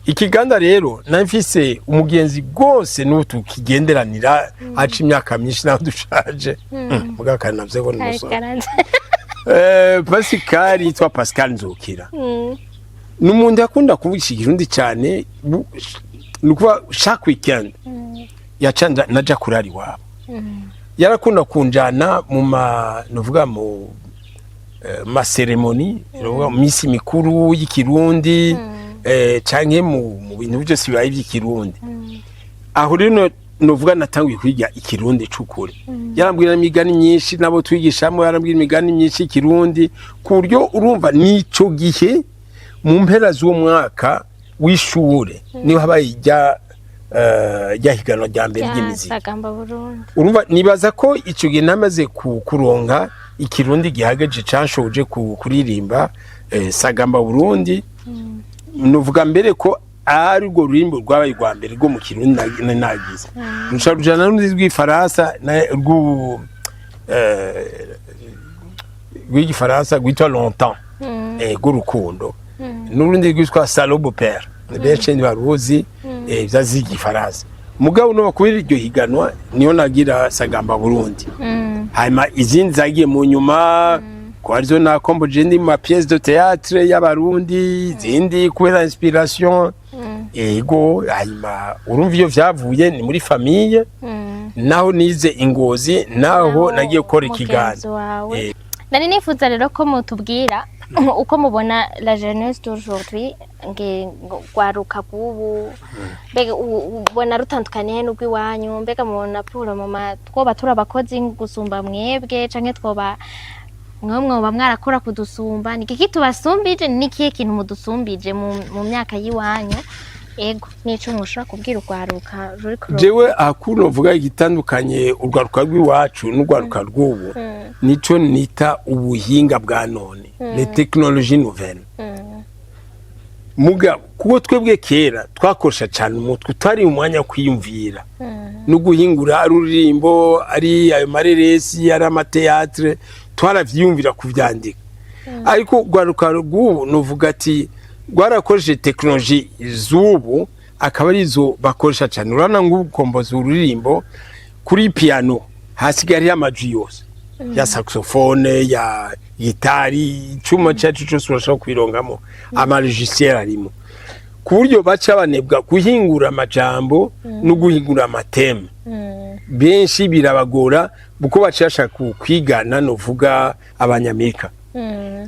Ikiganda rero nari mfise umugenzi rwose, n'ubu tukigenderanira, haca imyaka myinshi naho dushaje. Muga kandi navyo ngo ni umusore. Karanze. Pascal, yitwa Pascal Nzukira, ni umuntu yakunda kuvugisha Ikirundi cyane. Ni ukuvuga chaque weekend yaca naja kurara iwabo. Yarakunda kunjana mu ma nuvuga mu ma cérémonies, nuvuga mu misi mikuru y'Ikirundi, canke mu bintu byose bibaye by'Ikirundi. Aho rero novuga natanguye kwiga Ikirundi c'ukuri. Yarambwira imigani myinshi, nabo twigishamo yarambwira imigani myinshi y'Ikirundi, ku buryo urumva n'ico gihe mu mpera z'uwo mwaka w'ishure niho habaye irya higanwa rya mbere ry'imiziki. Sagamba Burundi. Urumva nibaza ko ico gihe namaze kuronka Ikirundi gihagaje canshoje kuririmba Sagamba Burundi. Nuvuga mbere ko Ari urwo rurimbo rwabaye urwa mbere rwo mu Kirundi nagize ruca rujana n'urundi rw'ifaransa rw'igifaransa rwitwa Longtemps, rw'urukundo, n'urundi rwitwa Salaud beau-père, benshi ntibaruzi, vyazi igifaransa. Mugabo no kubera iryo higanwa niyo nagira Sagamba Burundi. Hanyuma izindi zagiye mu nyuma, ko arizo nakomboje ndi mu ma pièce de théâtre y'Abarundi, izindi kubera inspiration. Ego, hanyuma urumva iyo vyavuye ni muri famille, naho nize ingozi, naho nagiye gukora mugenzi ikiganiro. Wawe. Nari nifuza rero ko mutubwira uko mubona la jeunesse d'aujourd'hui, nge ngo rwaruka rw'ubu. Mbega ubona rutandukaniye n'urw'iwanyu? Mbega mubona pour mama twoba turi abakozi gusumba mwebwe, canke twoba mwe mwoba mwarakora kudusumba? Ni iki tubasumbije? Ni ikihe kintu mudusumbije mu myaka y'iwanyu? Ego, nico mushobora kubwira urwaruka ruriko Jewe ahakuno novuga igitandukanye urwaruka rw'iwacu n'urwaruka rw'ubu, nico nita ubuhinga bwa none, les technologies nouvelles. Mugabo kuko twebwe kera twakoresha cyane umutwe, utari umwanya wo kwiyumvira no guhingura, ari ururirimbo, ari ayo mareresi, ari ama théâtre, twaravyiyumvira kuvyandika. Ariko urwaruka rw'ubu novuga ati rwarakoresheje technologie z'ubu, akaba arizo bakoresha cyane. Urabona nk'ukomboza ururirimbo kuri piano, hasigaye hariho amajwi yose ya saxophone, ya gitari, icuma cyacu cyose urashobora kwirongamo, ama logiciel arimo, ku buryo baca banebwa guhingura amajambo no guhingura ama thème. Benshi birabagora kuko baca bashaka kwigana novuga Abanyamerika.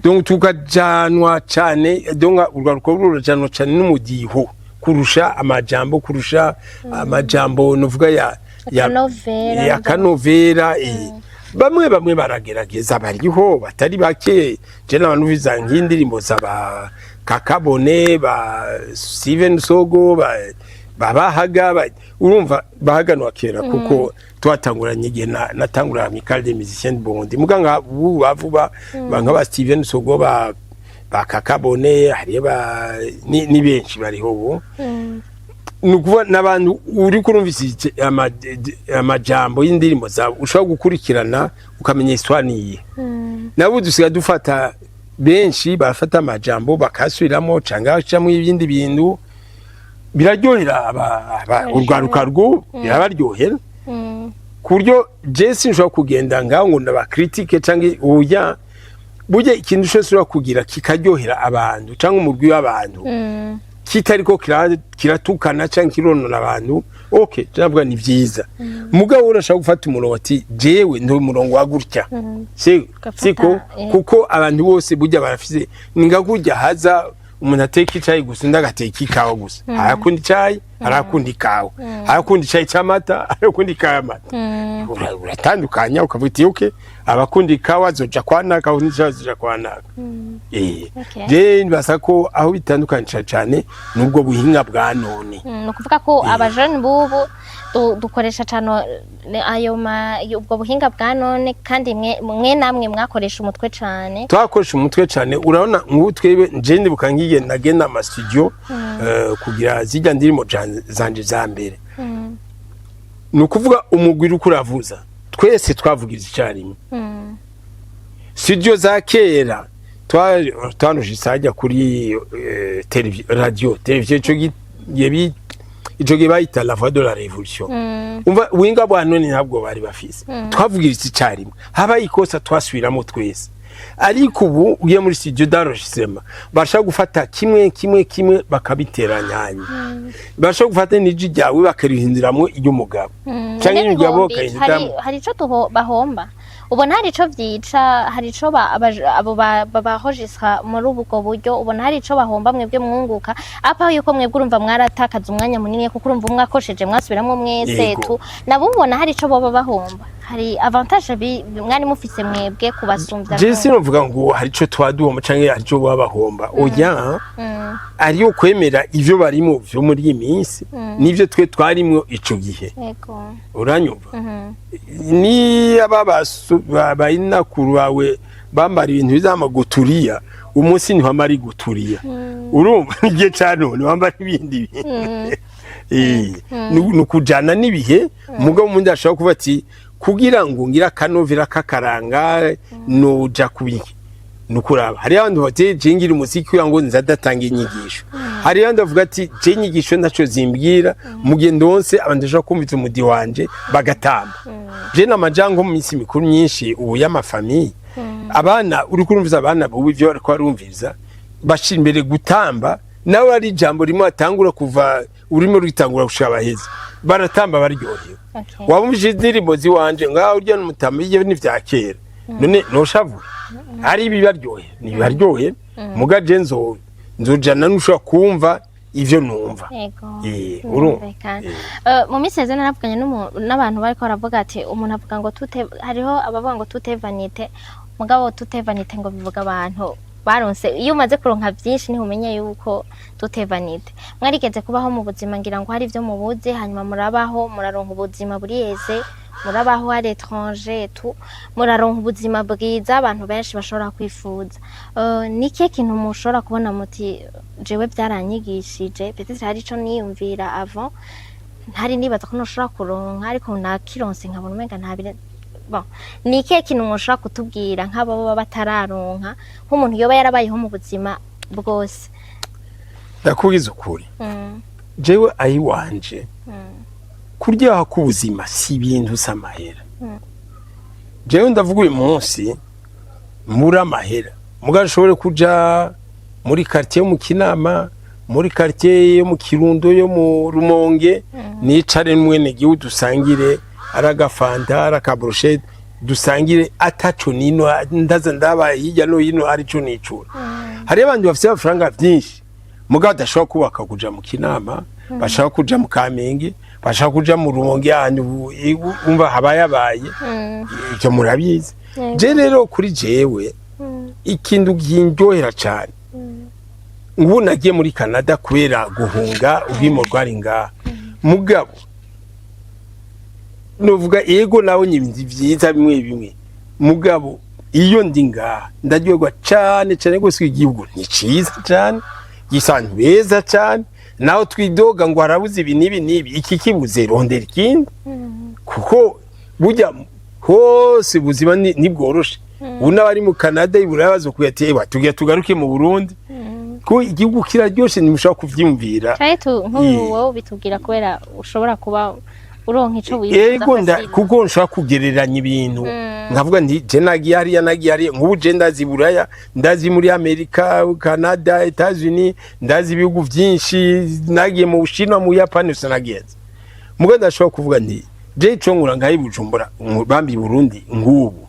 Donc tukajanwa cyane, donc urwaruka rurajanwa cyane n'umudiho kurusha amajambo novuga ya Akanovera. Ya kanovera. Bamwe bamwe baragerageza, bariho batari bake. Je n'abantu biza nk'indirimbo za ba Kakabone, ba Steven Sogo, ba babahaga urumva bahaganwa kera, kuko twatanguranye igihe natangura Amicale des Musiciens de Burundi. Muga nka ubu bavuba ba nka ba Steven Sogo, ba Kakabone, hariyo ba ni benshi bariho ubu. Ni ukuvuga n'abantu uri kurumvisa amajambo y'indirimbo zawe, ushobora gukurikirana ukamenya histoire niyi. Nabo dusigaye dufata, benshi barafata amajambo bakasubiramo cyangwa bacamo ibindi bintu, biraryohera urwaruka rwo birabaryohera, ku buryo je sinshobora kugenda ngaho ngo ndaba critique cyangwa uya. Burya ikintu cyose ushobora kugira kikaryohera abantu cyangwa umurwi w'abantu, kitariko kiratukana cyangwa kironona abantu, okay, ndavuga ni vyiza. Mugabo urashaka gufata umurongo ati jewe ndi umurongo wa gutya, Ugafata, siko? Kuko abantu bose burya barafise, ni nka kurya haza umuntu ateka icayi gusa, undi agateka ikawa gusa. Harakunda icayi, harakunda ikawa, harakunda icayi c'amata, harakunda ikawa y'amata. Uratandukanya ukavuga uti okay, abakunda ikawa zoja kwa naka, abakunda icayi zoja kwa naka. Je nibasa ko aho bitandukanye cane cane nubwo buhinga bwa none. Ni ukuvuga ko abajene bubu dukoresha cane ayo ma ubwo buhinga bwa none, kandi mwe namwe mwakoresha umutwe cane. Twakoresha umutwe cane. Urabona nk'ubu twebwe, nje ndibuka ngiye nagenda ama studio kugira zirya ndirimbo zanje za mbere, ni ukuvuga umugwi uriko uravuza, twese twavugiriza icyarimwe. Studio za kera twanujise hajya kuri radio televiziyo, ico gihe bayita La Voix de la Révolution. Umva, ubuhinga bwa none ntabwo bari bafise. Twavugiriza icyarimwe, habaye ikosa twasubiramo twese. Ariko ubu ugiye muri studio d'enregistrement, bashaka gufata kimwe kimwe kimwe bakabiteranya, bashaka gufata n'ijwi ryawe bakarihinduramwo iry'umugabo canke None iry'umugabo bihombi, hari bakahinduramwo. Hari ico bahomba? Ubona hari ico vyica? Hari ico abo bahojisha muri ubwo buryo, ubona hari ico bahomba, mwebwe mwunguka apa yuko mwebwe urumva mwaratakaza umwanya munini, kuko urumva umwe akosheje mwasubiramwo mwese? Yego. Tu nabo ubona hari ico boba bahomba? Hari avantage mwari mufise mwebwe kubasumbya? Je sinovuga ngo hari ico twaduhomba canke hari ico babahomba, oya. Ariyo kwemera ivyo barimo vyo muri iyi minsi n'ivyo twe twarimwo ico gihe. Uranyumva? Niba bayinakuru bawe bambara ibintu bizama guturiya, umunsi ntiwambara iguturiya, urumva igihe ca none wambara ibindi bintu. Ni ukujana n'ibihe. Mugabo umundi ashobora kuvuga ati kugira ngo ngire akanovera k'akaranga noja kubiki, nukuraba hariho abantu bati je ngira umuziki kugira ngo nza ndatanga inyigisho. Hariho abandi bavuga ati je inyigisho ntaco zimbwira, mu gihe ndonse abantu bashobora kumviriza umudi wanje bagatamba. Je namaja nko mu minsi mikuru myinshi ubu y'ama familles, abana uriko urumviza, abana bubu ivyo bariko barumviriza bashira imbere gutamba. Nawe ari ijambo rimwe atangura kuva urimo rutangura gushika baheze, baratamba baryohewe. Wabumvise indirimbo ziwanje ngaho urya n'umutama, iyo ni vya kera none noshavura ari ibibaryohe nibaryohe. Muga je nzojana nushobora kumva ivyo numva. Urumva. Birumvikana. Mu minsi heze naravuganye n'abantu bariko baravuga ati umuntu avuga ngo tout est, hariho abavuga ngo tout est vanité, mugabo tout est vanité ngo bivuga abantu baronse. Iyo umaze kuronka vyinshi niho umenya yuko tout est vanité. Mwarigeze kubaho mu buzima, ngira ngo hari ivyo mubuze, hanyuma murabaho, muraronka ubuzima buriyeze, murabaho à l'étranger tu muraronka ubuzima bwiza abantu benshi bashobora kwifuza. Ni ikihe kintu mushobora kubona muti jewe byaranyigishije, peut-être hari ico niyumvira avant ntari nibaza ko noshobora kuronka, ariko nakironse nkabona umenga ntabire? Bon, ni ikihe kintu mushobora kutubwira nk'abo baba batararonka, nk'umuntu yoba yarabayeho mu buzima bwose? Ndakubwiza ukuri, jewe ayiwanje kuryoha k'ubuzima si ibintu, si amahera. Jewe ndavuga uyu munsi muri amahera, mugabo nshobore kuja muri quartier yo mu Kinama, muri quartier yo mu Kirundo, yo mu Rumonge, nicare n'umwene gihugu dusangire, ari agafanta, ari aka brochette, dusangire ataco nino ndaza ndabaye hirya no hino arico nicura. Hariyo abandi bafise amafaranga vyinshi mugabo badashobora kubaka kuja mu Kinama, bashaka kuja mu Kamenge, bashaka kuja mu Rumonge, ahantu umva habayabaye. Ivyo murabizi. Je rero kuri jewe ikintu kindyohera cane, ngubu nagiye muri Canada kubera guhunga ubwimo rwari ngaha, mugabo novuga ego nawe nyibintu vyiza bimwe bimwe, mugabo iyo ndi ngaha ndaryoherwa cane cane gose. Igihugu ni ciza cane, gisa abantu beza cane. Naho twidoga ngo harabuze ibi n'ibi n'ibi, iki kibuze rondera ikindi, kuko burya hose ubuzima ntibworoshe. Ubu n'abari mu Canada, i Buraya bazokubwira ati ewa tugira tugaruke mu Burundi ko igihugu kiraryoshe, ntimushobora kuvyiyumvira. Canke nk'ubu wowe bitubwira kubera ushobora kuba uronka ico wifuza Ego facile. Kuko nshobora kugereranya ibintu nkavuga nti je nagiye hariya, nagiye hariya. Nk'ubu je ndazi Buraya, ndazi muri Amerika, Canada, Etats-Unis, ndazi ibihugu vyinshi, nagiye mu Bushinwa, mu Buyapani, gusa nagenze. Muga ndashobora kuvuga nti je ico nkura ngaho i Bujumbura, bambi i Burundi ngubu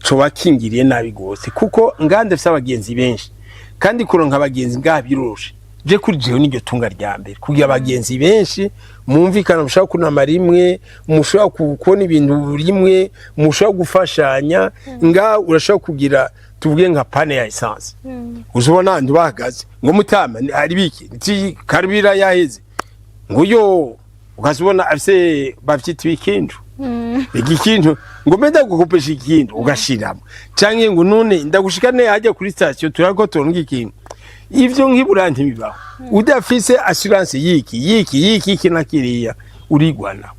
coba kingiriye nabi gose, kuko ngaha ndafise abagenzi benshi, kandi kuronka abagenzi ngaha biroroshe. Je kuri jewe niryo tunga rya mbere, kugira abagenzi benshi mumvikana, mushobora kunama rimwe, mushobora kubona ibintu rimwe, mushobora gufashanya. Ngaha urashobora kugira, tuvuge nka panne ya essence, uzobona abantu bahagaze ngo mutama hari biki nti carburant yaheze, ngo yo ukazibona afise bavyita ibikinju, igikinju, ngo mbe ndagukopesha ikintu ugashiramo, canke ngo none ndagushikane hajya kuri station turako turonka ikintu. Ivyo nk'ibura ntibibaho. Udafise assurance yiki yiki yiki iki na kiriya, urigwanako.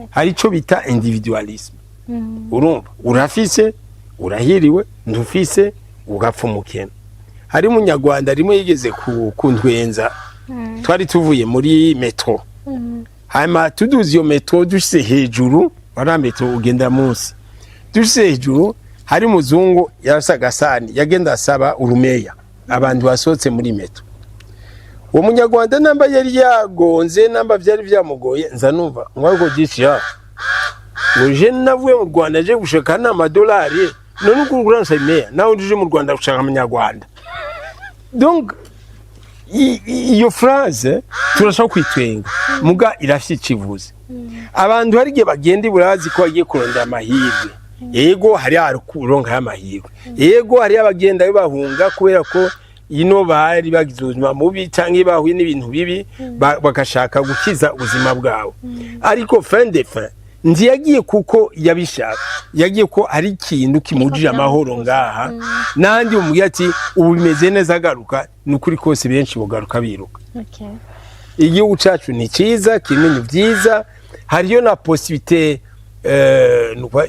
Hari ico bita individualisme. Urumva urafise urahiriwe, ntufise ugapfa umukene. Hari umunyarwanda rimwe yigeze kuntwenza. Twari tuvuye muri métro, hanyuma tuduze iyo métro, dushyize hejuru, wari métro ugenda munsi, dushyize hejuru hari umuzungu yarafise agasani, yagenda asaba urumeya abantu basohotse muri métro. Uwo munyarwanda namba yari yagonze, namba vyari vyamugoye, nza numva ngo ariko gisha ngo je navuye mu Rwanda je gushaka n'amadolari, none ubwo uransaba imeya, nawe uje mu Rwanda gushaka amanyarwanda. Donc Iyo phrase turashobora kwitwenga, muga irafite ikivuze. Abantu hari igihe bagenda iburazi ko bagiye kurondera amahirwe. Yego, hari kuronka y'amahirwe. Yego, hari abagenda bahunga kubera ko ino bari bagize ubuzima mubi cyangwa bahuye n'ibintu bibi, bagashaka gukiza ubuzima bwabo. Ariko fin de fin, ntiyagiye kuko yabishaka, yagiye ko hari ikintu kimujije amahoro ngaha. N'ahandi umubwira ati ubu bimeze neza, agaruka. Ni ukuri kose, benshi bugaruka biruka. Igihugu cyacu ni cyiza, kirimo ibintu byiza, hariyo na possibilité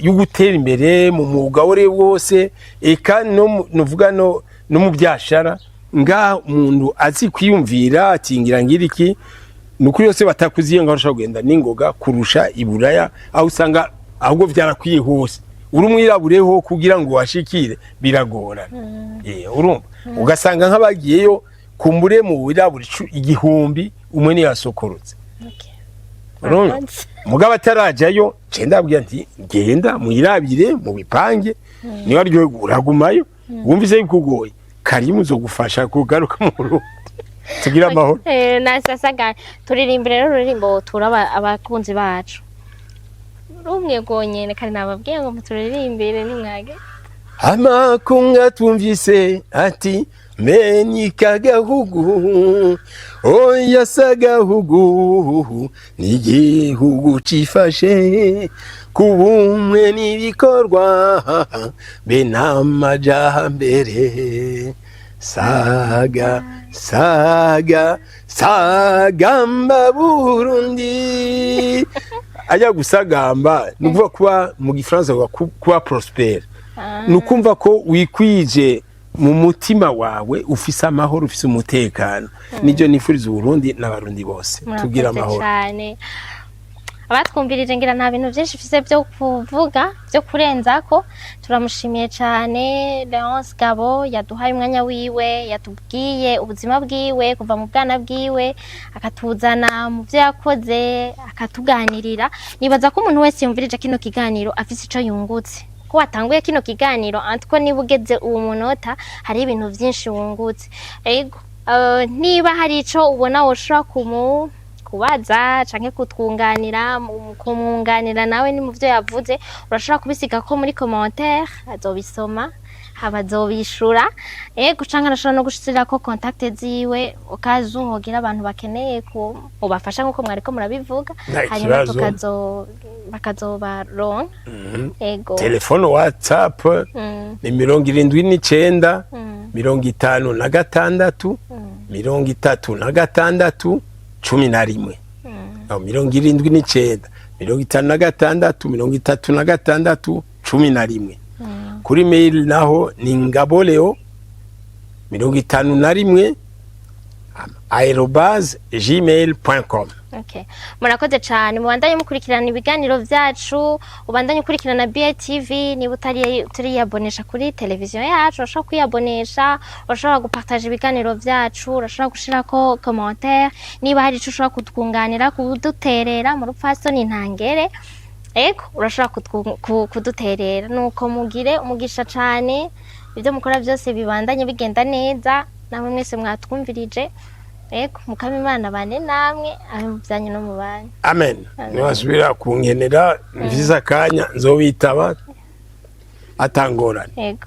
yo gutera imbere mu mwuga wo ari wo wose, eka no nuvuga no mu byashara. Ngaha umuntu azi kwiyumvira ati ngira ngira iki, ni ukuri yose batakuziye ngaho ushobora kugenda n'ingoga kurusha i Buraya, aho usanga ahubwo byarakwiye hose. Uri umwirabureho kugira ngo washikire biragorana. Urumva ugasanga nk'abagiyeyo kumbure mu wirabura 1000, umwe niyo yasokorotse. Urumva? Murakoze. Mugabo atarajyayo, nce ndabwira nti genda mwirabire mu bipange, niba aryohe uragumayo, wumvise bikugoye karimu uzogufasha kugaruka mu Burundi, tugire amahoro. Nasasaga turirimbire rero ururirimbo tura abakunzi bacu rumwe rwonyene, kandi nababwiye ngo muturirimbire nimwage. Amakunga twumvise ati meni kagahugu, oya sagahugu, ni igihugu cifashe ku bumwe n'ibikorwa be n'amajambere. Saga, saga, sagamba Burundi. Ajya gusagamba ni ukuvuga kuba, mu gifaransa bavuga kuba prospère, ni ukumva ko wikwije mu mutima wawe, ufise amahoro, ufise umutekano. Nibyo nifuriza Uburundi n'Abarundi bose, tugira Murakoze amahoro. cyane. Abatwumvirije, ngira nta bintu byinshi mfise byo kuvuga byo kurenzako. Turamushimiye cyane Leonce Gabo yaduhaye umwanya wiwe, yatubwiye ubuzima bwiwe kuva mu bwana bwiwe akatuzana mu byo yakoze, akatuganirira. Nibaza ko umuntu wese yumvirije kino kiganiro afise ico yungutse, ko watanguye kino kiganiro antwo niba ugeze uwo munota hari ibintu byinshi wungutse. Ego, niba hari ico ubona woshobora kubaza canke kutwunganira, kumwunganira nawe ni mu byo yavuze, urashobora kubisiga ko muri commentaire, azobisoma haba azobishura. Ego, canke arashobora no gushirako contact ziwe ukaza hogira abantu bakeneye ku ubafasha nkuko mwariko murabivuga. Nta Hanyuma kibazo. Bakazobaronka. Ego. Telefone, WhatsApp ni 79 56 36 11. Aho 79 56 36 11. Kuri mail naho ni ngaboleo51@gmail.com. Okay. Murakoze cyane, mubandanye mukurikirana ibiganiro vyacu, ubandanye ukurikirana BTV. Niba utari utariyabonesha kuri televiziyo yacu, urashobora kwiyabonesha, urashobora gupartager ibiganiro vyacu, urashobora gushirako commentaire niba hari ico ushobora kutwunganira, kuduterera mu rupfasoni ntangere. Ego, urashobora kuduterera. Nuko mugire umugisha cane, ibyo mukora byose bibandanye bigenda neza. Namwe mwese mwatwumvirije, ego, mukama Imana bane namwe, abe mu byanyu no mu banyu. Amen. Niwasubira kunkenera mvise akanya, nzobitaba atangorane. Ego.